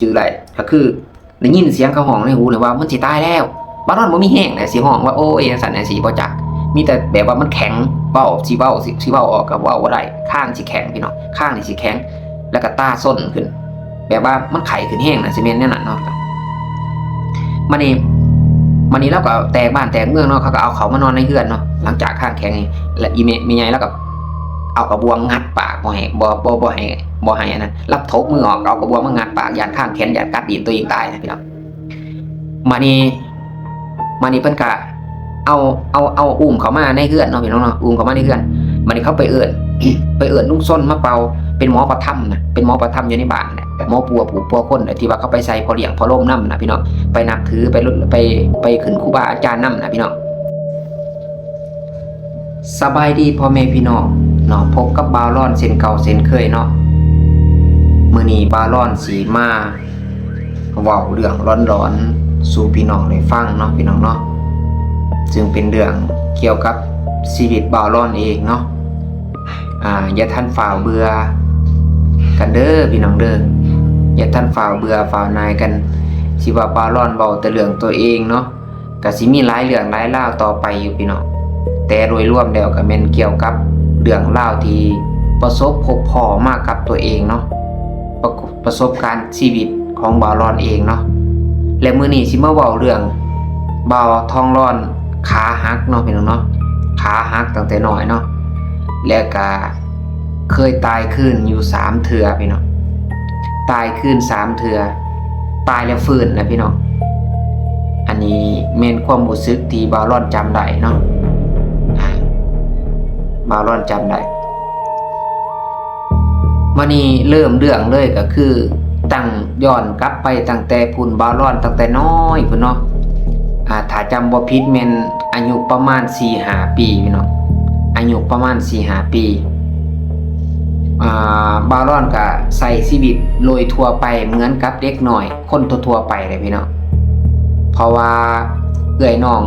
ຈື່ໄດ້ ກໍຄືໄດ້ຍິນສຽງເຂົາຮ້ອງໃນຫູນີ້ວ່າມັນຊິຕາຍແລ້ວ. ບ່າວລອນບໍ່ມີແຮງໃດຊິຮ້ອງວ່າ ໂອ້ຍ ຈັ່ງຊັ້ນຈັ່ງຊີ້ ບໍ່ຈັກ. ມີແຕ່ແບບວ່າມັນແຂງ ເວົ້າ ຊິເວົ້າ ຊິ ຊິເວົ້າອອກກໍເວົ້າບໍ່ໄດ້ ຄາງຊິແຂງພີ່ນ້ອງ ຄາງນີ້ຊິແຂງ ແລ້ວກໍຕາສົນຂຶ້ນ ແບບວ່າມັນໄຂ້ຂຶ້ນແຮງນະ ຊິແມ່ນແນວນັ້ນເນາະ. ມານີ້ ມານີ້ລາວກໍແຕກບ້ານແຕກເມືອງເນາະ ເຂົາກໍເອົາເຂົ້າມານອນໃນເຮືອນເນາະ. ຫຼັງຈາກຄາງແຂງນີ້ ແລ້ວອີ່ແມ່ ແມ່ໃຫຍ່ລາວກໍເອົາກະບວງງັດປາກ ບໍ່ໃຫ້ ບໍ່ ບໍ່ ບໍ່ໃຫ້ ບໍ່ໃຫ້ອັນນັ້ນ ລາວຖົກມືອອກ ເອົາກະບວງມາງັດປາກ ຢ້ານຄາງແຂງ ຢ້ານກັດຕີນຕົວເອງຕາຍນະພີ່ນ້ອງ. ມານີ້ ມານີ້ເພິ່ນກະເອົາ ເອົາ ເອົາ ອຸ້ມເຂົ້າມາໃນເຮືອນເນາະພີ່ນ້ອງເນາະ ອຸ້ມເຂົ້າມາໃນເຮືອນ. ມານີ້ເຂົາໄປເອີ້ນ ໄປເອີ້ນລຸງຊົນມາເປົ່າ ເປັນໝໍປະທຳນະ ເປັນໝໍປະທຳຢູ່ໃນບ້ານແຫຼະ ໝໍປົວຜູ້ປົວຄົນ ທີ່ວ່າເຂົາໄປໃສ່ພໍ່ລ້ຽງພໍ່ໂລມນຳນະພີ່ນ້ອງ ໄປນັບຖື ໄປ ໄປ ໄປຂຶ້ນຄູບາອາຈານນຳນະພີ່ນ້ອງ. ສະບາຍດີພໍ່ແມ່ພີ່ນ້ອງເນາະ ພົບກັບບ່າວລອນເຊັ່ນເກົ່າເຊັ່ນເຄີຍເນາະ. ມື້ນີ້ບ່າວລອນຊິມາເວົ້າເລື່ອງຫຼອນໆສູ່ພີ່ນ້ອງໄດ້ຟັງເນາະ ພີ່ນ້ອງເນາະ ຊຶ່ງເປັນເລື່ອງກ່ຽວກັບຊີວິດບ່າວລອນເອງເນາະ. ອາ ຢ່າທັນຟ້າວເບື່ອກັນເດີພີ່ນ້ອງເດີ ຢ່າທັນຟ້າວເບື່ອຟ້າວໜ່າຍກັນ ຊິວ່າບ່າວລອນເວົ້າແຕ່ເລື່ອງຕົວເອງເນາະ. ກະຊິມີຫຼາຍເລື່ອງຫຼາຍລາວຕໍ່ໄປຢູ່ພີ່ນ້ອງ ແຕ່ໂດຍລວມແລ້ວກະແມ່ນກ່ຽວກັບເລື່ອງລາວທີ່ປະສົບພົບພໍ້ມາກັບຕົວເອງເນາະ ປະ ປະສົບການຊີວິດຂອງບ່າວລອນເອງເນາະ. ແລະ ມື້ນີ້ຊິມາເວົ້າເລື່ອງບ່າວທອງລອນຂາຫັກເນາະ ພີ່ນ້ອງເນາະ ຂາຫັກຕັ້ງແຕ່ນ້ອຍເນາະ ແລະກະ ເຄີຍຕາຍຄືນຢູ່ສາມເທື່ອພີ່ນ້ອງ ຕາຍຄືນສາມເທື່ອ ຕາຍແລ້ວຟື້ນນະພີ່ນ້ອງ. ອັນນີ້ແມ່ນຄວາມຮູ້ສຶກທີ່ບ່າວລອນຈຳໄດ້ເນາະ ອາ ບ່າວລອນຈຳໄດ້. ມານີ້ເລີ່ມເລື່ອງເລີຍກໍຄືຕັ້ງ ຍ້ອນກັບໄປຕັ້ງແຕ່ພຸ້ນ ບ່າວລອນຕັ້ງແຕ່ນ້ອຍພຸ້ນເນາະ ອາ ຖ້າຈຳບໍ່ຜິດແມ່ນອາຍຸປະມານສີ່ຫ້າປີພີ່ນ້ອງ ອາຍຸປະມານສີ່ຫ້າປີ. ອາ ບ່າວລອນກະໃຊ້ຊີວິດໂດຍທົ່ວໄປເໝືອນກັບເດັກນ້ອຍຄົນທົ່ວໆໄປແຫຼະພີ່ນ້ອງ ເພາະວ່າເອື້ອຍນ້ອງ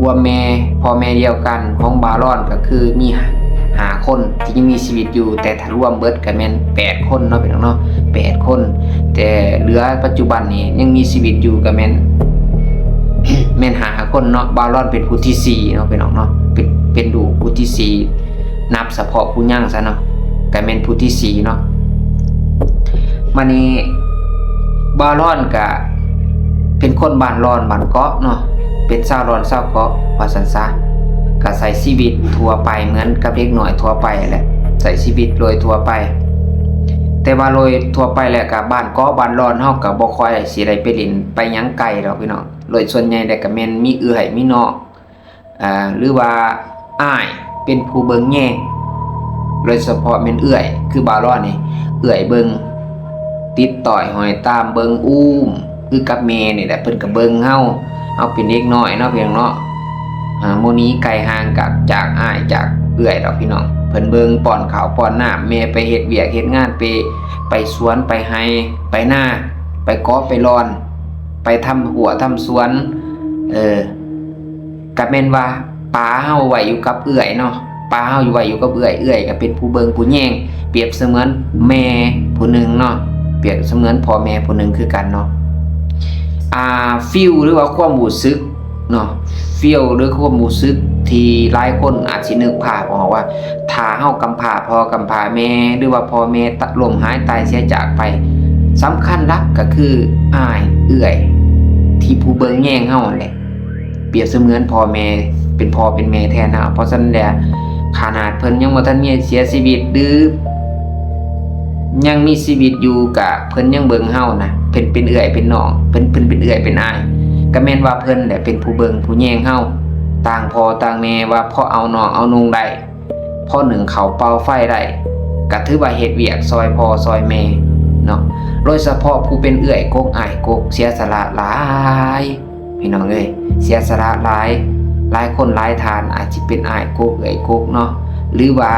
ຮ່ວມແມ່ ພໍ່ແມ່ດຽວກັນຂອງບ່າວລອນ ກໍຄືມີຫ້າຄົນທີ່ຍັງມີຊີວິດຢູ່ ແຕ່ຖ້າລວມເບິດກໍແມ່ນແປດຄົນເນາະພີ່ນ້ອງເນາະ ແປດຄົນ ແຕ່ເຫຼືອປັດຈຸບັນນີ້ຍັງມີຊີວິດຢູ່ກໍແມ່ນ ແມ່ນຫ້າຄົນເນາະ. ບ່າວລອນເປັນຜູ້ທີສີ່ເນາະພີ່ນ້ອງເນາະ ເປັນ ເປັນລູກຜູ້ທີສີ່ ນັບສະເພາະຜູ້ຍັງຊະເນາະ ກະແມ່ນຜູ້ທີສີ່ເນາະ. ມານີ້ບ່າວລອນກະເປັນຄົນບ້ານລອນ ບ້ານເກາະເນາະ ເປັນຊາວລອນຊາວເກາະວ່າຊັ້ນຊະ ກະໃຊ້ຊີວິດທົ່ວໄປເໝືອນກັບເດັກນ້ອຍທົ່ວໄປແຫຼະ ໃຊ້ຊີວິດໂດຍທົ່ວໄປ. ແຕ່ວ່າໂດຍທົ່ວໄປແລ້ວກະບ້ານເກາະບ້ານລອນເຮົາກະບໍ່ຄ່ອຍຊິໄດ້ໄປຫຼິ້ນໄປຫຍັງໄກດອກພີ່ນ້ອງ ໂດຍສ່ວນໃຫຍ່ແລ້ວກະແມ່ນມີເອື້ອຍມີນ້ອງ ອ່າ ຫຼືວ່າອ້າຍເປັນຜູ້ເບິ່ງແຍງ ໂດຍສະເພາະແມ່ນເອື້ອຍ ຄືບ່າວລອນນີ້ ເອື້ອຍເບິ່ງ ຕິດຕ້ອຍຫ້ອຍຕາມເບິ່ງ ອຸ້ມ ຄືກັບແມ່ນີ້ແຫຼະ ເພິ່ນກໍເບິ່ງເຮົາ ເຮົາເປັນເດັກນ້ອຍເນາະພີ່ນ້ອງເນາະ ອ່າ ບໍ່ໜີໄກຫ່າງກັບຈາກອ້າຍຈາກເອື້ອຍດອກພີ່ນ້ອງ ເພິ່ນເບິ່ງ ປ້ອນເຂົ້າປ້ອນນ້ຳ ແມ່ໄປເຮັດວຽກເຮັດງານ ໄປ ໄປສວນ ໄປໄຮ່ໄປນາ ໄປເກາະໄປລອນ ໄປທຳຮົ້ວທຳສວນ ເອີ ກະແມ່ນວ່າປະເຮົາໄວ້ຢູ່ກັບເອື້ອຍເນາະ ປະເຮົາຢູ່ໄວ້ຢູ່ກັບເອື້ອຍ ເອື້ອຍກະເປັນຜູ້ເບິ່ງຜູ້ແຍງ ປຽບສະເໝືອນແມ່ຜູ້ໜຶ່ງເນາະ ປຽບສະເໝືອນພໍ່ແມ່ຜູ້ໜຶ່ງຄືກັນເນາະ. ອ່າ ຟີລ ຫຼືວ່າຄວາມຮູ້ສຶກເນາະ ຟີລ ຫຼືຄວາມຮູ້ສຶກທີ່ຫຼາຍຄົນອາດຊິນຶກພາບອອກວ່າ ຖ້າເຮົາກຳພ້າພໍ່ກຳພ້າແມ່ ຫຼືວ່າພໍ່ແມ່ຕະ ລົ້ມຫາຍຕາຍເສຍຈາກໄປ ສຳຄັນຫຼັກກໍຄືອ້າຍເອື້ອຍທີ່ຜູ້ເບິ່ງແຍງເຮົາຫັ້ນແຫຼະ ປຽບສະເໝືອນພໍ່ແມ່ ເປັນພໍ່ເປັນແມ່ແທນເຮົາ. ເພາະສະນັ້ນແຫຼະ ຂະໜາດເພິ່ນຍັງບໍ່ທັນມີເສຍຊີວິດ ຫຼື ຍັງມີຊີວິດຢູ່ ກະເພິ່ນຍັງເບິ່ງເຮົານະ ເພິ່ນເປັນເອື້ອຍເປັນນ້ອງ ເພິ່ນ ເພິ່ນເປັນເອື້ອຍເປັນອ້າຍ ກະແມ່ນວ່າເພິ່ນແຫຼະເປັນຜູ້ເບິ່ງຜູ້ແຍງເຮົາ ຕ່າງພໍ່ຕ່າງແມ່ ວ່າພໍເອົາໜອງເອົານຸ່ງໄດ້ ພໍໜຶ້ງເຂົ້າເປົ່າໄຟໄດ້ ກະຖືວ່າເຮັດວຽກຊ່ອຍພໍ່ຊ່ອຍແມ່ເນາະ. ໂດຍສະເພາະຜູ້ເປັນເອື້ອຍກົກອ້າຍກົກ ເສຍສະຫຼະຫຼາຍ ພີ່ນ້ອງເອີຍ ເສຍສະຫຼະຫຼາຍ. ຫຼາຍຄົນຫຼາຍທ່ານອາດຊິເປັນອ້າຍກົກເອື້ອຍກົກເນາະ ຫຼືວ່າ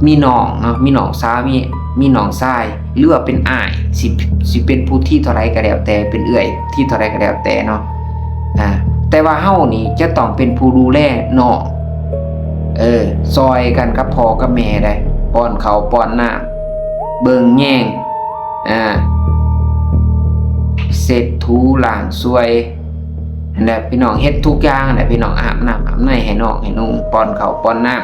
ມີນ້ອງເນາະ ມີນ້ອງສາວ ມີ ມີນ້ອງຊາຍ ຫຼືວ່າເປັນອ້າຍ ຊິ ຊິເປັນຜູ້ທີເທົ່າໃດກໍແລ້ວແຕ່ ເປັນເອື້ອຍທີເທົ່າໃດກໍແລ້ວແຕ່ເນາະ ອາ ແຕ່ວ່າເຮົານີ້ຈະຕ້ອງເປັນຜູ້ດູແລນ້ອງ ເອີ ຊ່ອຍກັນກັບພໍ່ກັບແມ່ໄດ໋ ປ້ອນເຂົ້າປ້ອນນ້ຳ ເບິ່ງແຍງ ອ່າ ເຊັດຖູລ້າງຊ່ວຍ ຫັ້ນແຫຼະພີ່ນ້ອງ ເຮັດທຸກຢ່າງຫັ້ນແຫຼະພີ່ນ້ອງ ອາບນ້ຳອາບໃນໃຫ້ນ້ອງໃຫ້ນຸ່ງ ປ້ອນເຂົ້າປ້ອນນ້ຳ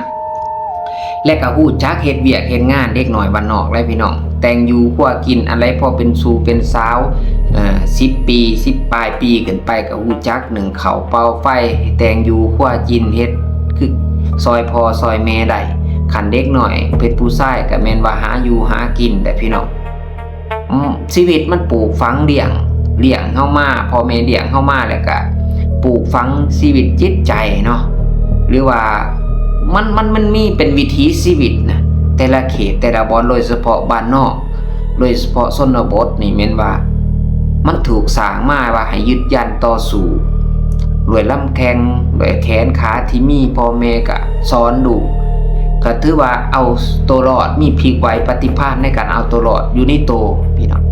ແລະກໍຮູ້ຈັກເຮັດວຽກເຮັດງານ ເດັກນ້ອຍບ້ານນອກແຫຼະພີ່ນ້ອງ ແຕ່ງຢູ່ຄົວກິນ ອັນໃດພໍເປັນສູ່ເປັນສາວ ເອີ ສິບປີ ສິບປາຍປີຂຶ້ນໄປ ກໍຮູ້ຈັກໜຶ້ງເຂົ້າເປົ່າໄຟ ແຕ່ງຢູ່ຄົວກິນ ເຮັດຄືຊ່ອຍພໍ່ຊ່ອຍແມ່ໄດ້ ຄັນເດັກນ້ອຍເປັນຜູ້ຊາຍ ກໍແມ່ນວ່າຫາຢູ່ຫາກິນແຫຼະພີ່ນ້ອງ. ອືມ ຊີວິດມັນປູກຝັງລ້ຽງ ລ້ຽງເຮົາມາ ພໍ່ແມ່ລ້ຽງເຮົາມາ ແລ້ວກະປູກຝັງຊີວິດຈິດໃຈເນາະ ຫຼືວ່າມັນ ມັນ ມັນມີເປັນວິຖີຊີວິດນະ ແຕ່ລະເຂດ ແຕ່ລະບ່ອນ ໂດຍສະເພາະບ້ານນອກ ໂດຍສະເພາະຊົນນະບົດນີ້ແມ່ນວ່າ ມັນຖືກສ້າງມາວ່າໃຫ້ຍຶດຢັ້ນຕໍ່ສູ້ ດ້ວຍລຳແຂ້ງ ດ້ວຍແຂນຂາທີ່ມີ ພໍ່ແມ່ກະສອນລູກ ກະຖືວ່າເອົາໂຕລອດ ມີພິກໄວປະຕິພານໃນການເອົາໂຕລອດຢູ່ໃນໂຕພີ່ນ້ອງ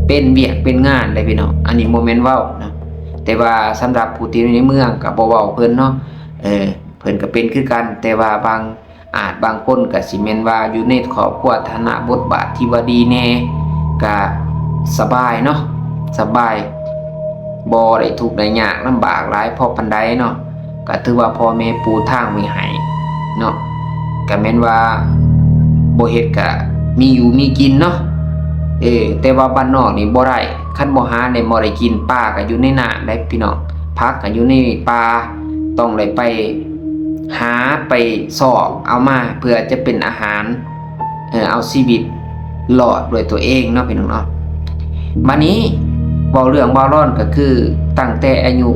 ເປັນວຽກເປັນງານເດ້ພີ່ນ້ອງ ອັນນີ້ບໍ່ແມ່ນເວົ້ານະ ແຕ່ວ່າສຳລັບຜູ້ທີ່ຢູ່ໃນເມືອງກະບໍ່ເວົ້າເພິ່ນເນາະ ເອີ ເພິ່ນກະເປັນຄືກັນ ແຕ່ວ່າບາງ ອາດບາງຄົນກະຊິແມ່ນວ່າຢູ່ໃນຄອບຄົວຖານະບົດບາດທີ່ວ່າດີແດ່ ກະສະບາຍເນາະ ສະບາຍ ບໍ່ໄດ້ທຸກໄດ້ຍາກລຳບາກຫຼາຍພໍປານໃດເນາະ ກະຖືວ່າພໍ່ແມ່ປູທາງໄວ້ໃຫ້ເນາະ ກະແມ່ນວ່າບໍ່ເຮັດກະມີຢູ່ມີກິນເນາະ ເອີ ແຕ່ວ່າບ້ານນອກນີ້ບໍ່ໄດ້ ຄັນບໍ່ຫານີ້ບໍ່ໄດ້ກິນ ປາກະຢູ່ໃນນ້ຳໄດ໋ພີ່ນ້ອງ ຜັກກະຢູ່ໃນປ່າ ຕ້ອງໄດ້ໄປ ຫາໄປຊອກເອົາມາເພື່ອຈະເປັນອາຫານ ເອີ ເອົາຊີວິດລອດດ້ວຍຕົວເອງເນາະພີ່ນ້ອງເນາະ ບາດນີ້ເວົ້າເລື່ອງບ່າວລອນກໍຄືຕັ້ງແຕ່ອາຍຸ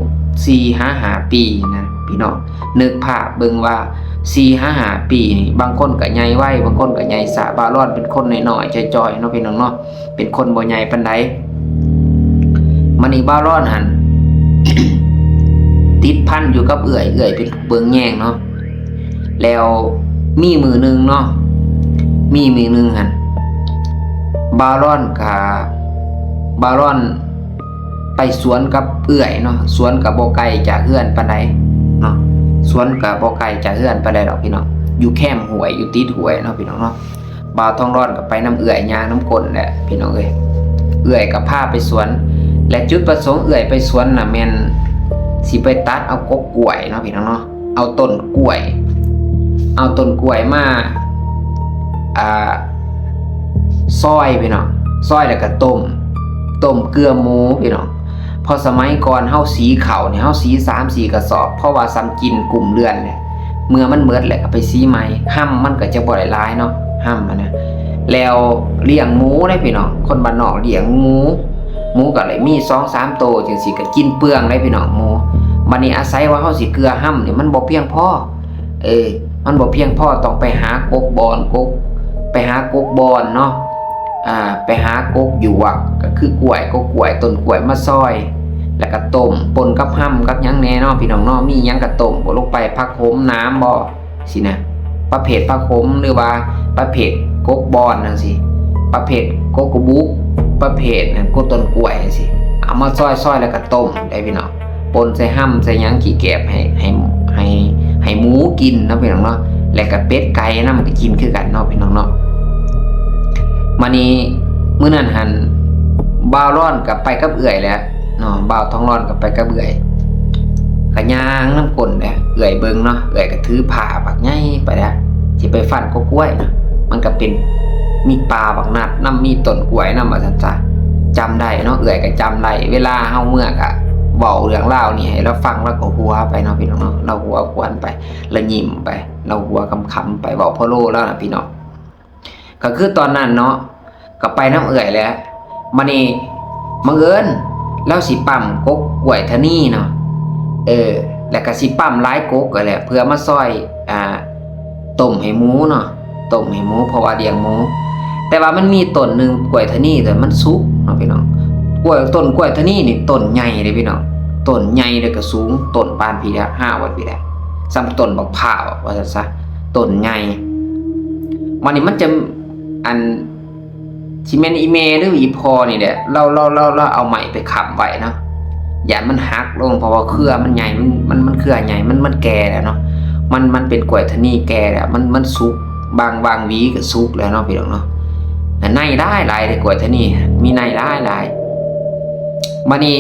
ສີ່ຫາຫ້າປີນະພີ່ນ້ອງ ນຶກພາບເບິ່ງວ່າສີ່ຫາຫ້າປີນີ້ ບາງຄົນກໍໃຫຍ່ໄວ ບາງຄົນກໍໃຫຍ່ຊ້າ ບ່າວລອນເປັນຄົນນ້ອຍໆຈ່ອຍໆເນາະພີ່ນ້ອງເນາະ ເປັນຄົນບໍ່ໃຫຍ່ປານໃດ ມານີ້ບ່າວລອນຫັ້ນ ຕິດພັນຢູ່ກັບເອື້ອຍ ເອື້ອຍເປັນຜູ້ເບິ່ງແຍງເນາະ ແລ້ວມີມື້ໜຶ່ງເນາະ ມີມື້ໜຶ່ງຫັ້ນ ບ່າວລອນກະ ບ່າວລອນໄປສວນກັບເອື້ອຍເນາະ ສວນກະບໍ່ໄກຈາກເຮືອນປານໃດເນາະ ສວນກະບໍ່ໄກຈາກເຮືອນປານໃດດອກພີ່ນ້ອງ ຢູ່ແຄມຫ້ວຍ ຢູ່ຕິດຫ້ວຍເນາະພີ່ນ້ອງເນາະ ບ່າວທອງລອນກໍໄປນຳເອື້ອຍ ຍ່າງນຳກົ້ນແຫຼະພີ່ນ້ອງເອີຍ ເອື້ອຍກໍພາໄປສວນ ແລະ ຈຸດປະສົງເອື້ອຍໄປສວນນະແມ່ນຊິໄປຕັດເອົາກົກກ້ວຍເນາະພີ່ນ້ອງເນາະ ເອົາຕົ້ນກ້ວຍ ເອົາຕົ້ນກ້ວຍມາ ອ່າ ຊອຍພີ່ນ້ອງ ຊອຍແລ້ວກໍຕົ້ມ ຕົ້ມເກືອໝູພີ່ນ້ອງ ເພາະສະໄໝກ່ອນເຮົາສີເຂົ້ານີ້ ເຮົາສີສາມສີ່ກະສອບ ເພາະວ່າສ່ຳກິນກຸ້ມເດືອນແຫຼະ ເມື່ອມັນໝົດແລ້ວກໍໄປສີໃໝ່ ຮຳມັນກໍຈະບໍ່ໄດ້ຫຼາຍເນາະ ຮຳຫັ້ນນະ ແລ້ວລ້ຽງໝູເດ້ພີ່ນ້ອງ ຄົນບ້ານນອກລ້ຽງໝູ ໝູກໍໄດ້ມີສອງສາມໂຕຈັ່ງຊີ້ ກໍກິນເປືອງເດ້ພີ່ນ້ອງໝູ ບາດນີ້ອາໄສວ່າເຮົາຊິເກືອຮຳນີ້ມັນບໍ່ພຽງພໍ ເອີ ມັນບໍ່ພຽງພໍ ຕ້ອງໄປຫາກົກບ່ອນ ກົກ ໄປຫາກົກບ່ອນເນາະ ອ່າ ໄປຫາກົກຢວກ ກໍຄືກ້ວຍ ກົກກ້ວຍ ຕົ້ນກ້ວຍມາຊອຍ ແລ້ວກໍຕົ້ມປົນກັບຮຳກັບຫຍັງແດ່ເນາະ ພີ່ນ້ອງເນາະ ມີຫຍັງກໍຕົ້ມ ໂປະລົງໄປ ຜັກໂຂມໜາມບໍ ຊີ້ນະ ປະເພດຜັກໂຂມ ຫຼືວ່າປະເພດກົກບ່ອນຈັ່ງຊີ້ ປະເພດກົກກະບຸກ ປະເພດ ອັນ ກົກຕົ້ນກ້ວຍຈັ່ງຊີ້ ເອົາມາຊອຍໆ ແລ້ວກໍຕົ້ມໄດ້ພີ່ນ້ອງ ປົນໃສ່ຮຳໃສ່ຫຍັງຂີ້ແກບໃຫ້ ໃຫ້ ໃຫ້ ໃຫ້ໝູກິນເນາະພີ່ນ້ອງເນາະ ແລ້ວກໍເປັດໄກ່ນຳກໍກິນຄືກັນເນາະພີ່ນ້ອງເນາະ ມານີ້ມື້ນັ້ນຫັ້ນ ບ່າວລອນກໍໄປກັບເອື້ອຍແຫຼະ ເນາະ ບ່າວທອງລອນກໍໄປກັບເອື້ອຍ ກໍຍ່າງນຳກົ້ນແຫຼະ ເອື້ອຍເບິ່ງເນາະ ເອື້ອຍກໍຖືພ້າບັກໃຫຍ່ໄປແລ້ວ ຊິໄປຟັນກົກກ້ວຍເນາະ ມັນກໍເປັນ ມີປ່າບັກນັດນຳ ມີຕົ້ນກ້ວຍນຳ ວ່າຊັ້ນຊະ ຈຳໄດ້ເນາະ ເອື້ອຍກໍຈຳໄດ້ ເວລາເຮົາເມືອກໍເວົ້າເລື່ອງລາວນີ້ໃຫ້ລາວຟັງ ລາວກໍຫົວໄປເນາະ ພີ່ນ້ອງເນາະ ລາວຫົວຂວັນໄປ ລາວຍິ້ມໄປ ລາວຫົວຂຳໆໄປ ເວົ້າພະໂລລາວນະ ພີ່ນ້ອງ. ກໍຄືຕອນນັ້ນເນາະ ກໍໄປນຳເອື້ອຍແຫຼະ ບາດນີ້ບັງເອີນລາວຊິປ້ຳກົກກ້ວຍທະນີເນາະ ເອີ ແລ້ວກໍຊິປ້ຳຫຼາຍກົກຫັ້ນແຫຼະ ເພື່ອມາຊອຍ ອ່າ ຕົ້ມໃຫ້ໝູເນາະ ຕົ້ມໃຫ້ໝູ ເພາະວ່າລ້ຽງໝູ ແຕ່ວ່າມັນມີຕົ້ນໜຶ່ງ ກ້ວຍທະນີ ແຕ່ມັນສຸກເນາະພີ່ນ້ອງ ກ້ວຍ ຕົ້ນກ້ວຍທະນີນີ້ຕົ້ນໃຫຍ່ເດ້ພີ່ນ້ອງ ຕົ້ນໃຫຍ່ແລ້ວກໍສູງ ຕົ້ນປານພີ້ແຫຼະ ຮາວວ່າພີ້ແຫຼະ ສ່ຳຕົ້ນບັກພ້າວວ່າຊັ້ນຊະ ຕົ້ນໃຫຍ່ ບາດນີ້ມັນຈະ ອັນ ຊິແມ່ນອີ່ແມ່ ຫຼື ອີ່ພໍ່ນີ້ແຫຼະ ລາວ ລາວ ລາວ ລາວເອົາໄມ້ໄປຄ້ຳໄວ້ເນາະ ຢ້ານມັນຫັກລົງ ເພາະວ່າເຄືອມັນໃຫຍ່ ມັນ ມັນ ມັນເຄືອໃຫຍ່ ມັນ ມັນແກ່ແລ້ວເນາະ ມັນ ມັນເປັນກ້ວຍທະນີແກ່ແລ້ວ ມັນ ມັນສຸກ ບາງ ບາງຫວີກໍສຸກແລ້ວເນາະ ພີ່ນ້ອງເນາະ ໃນຫຼາຍໆເດ້ ກ້ວຍເທື່ອນີ້ມີໃນຫຼາຍໆ. ບາດນີ້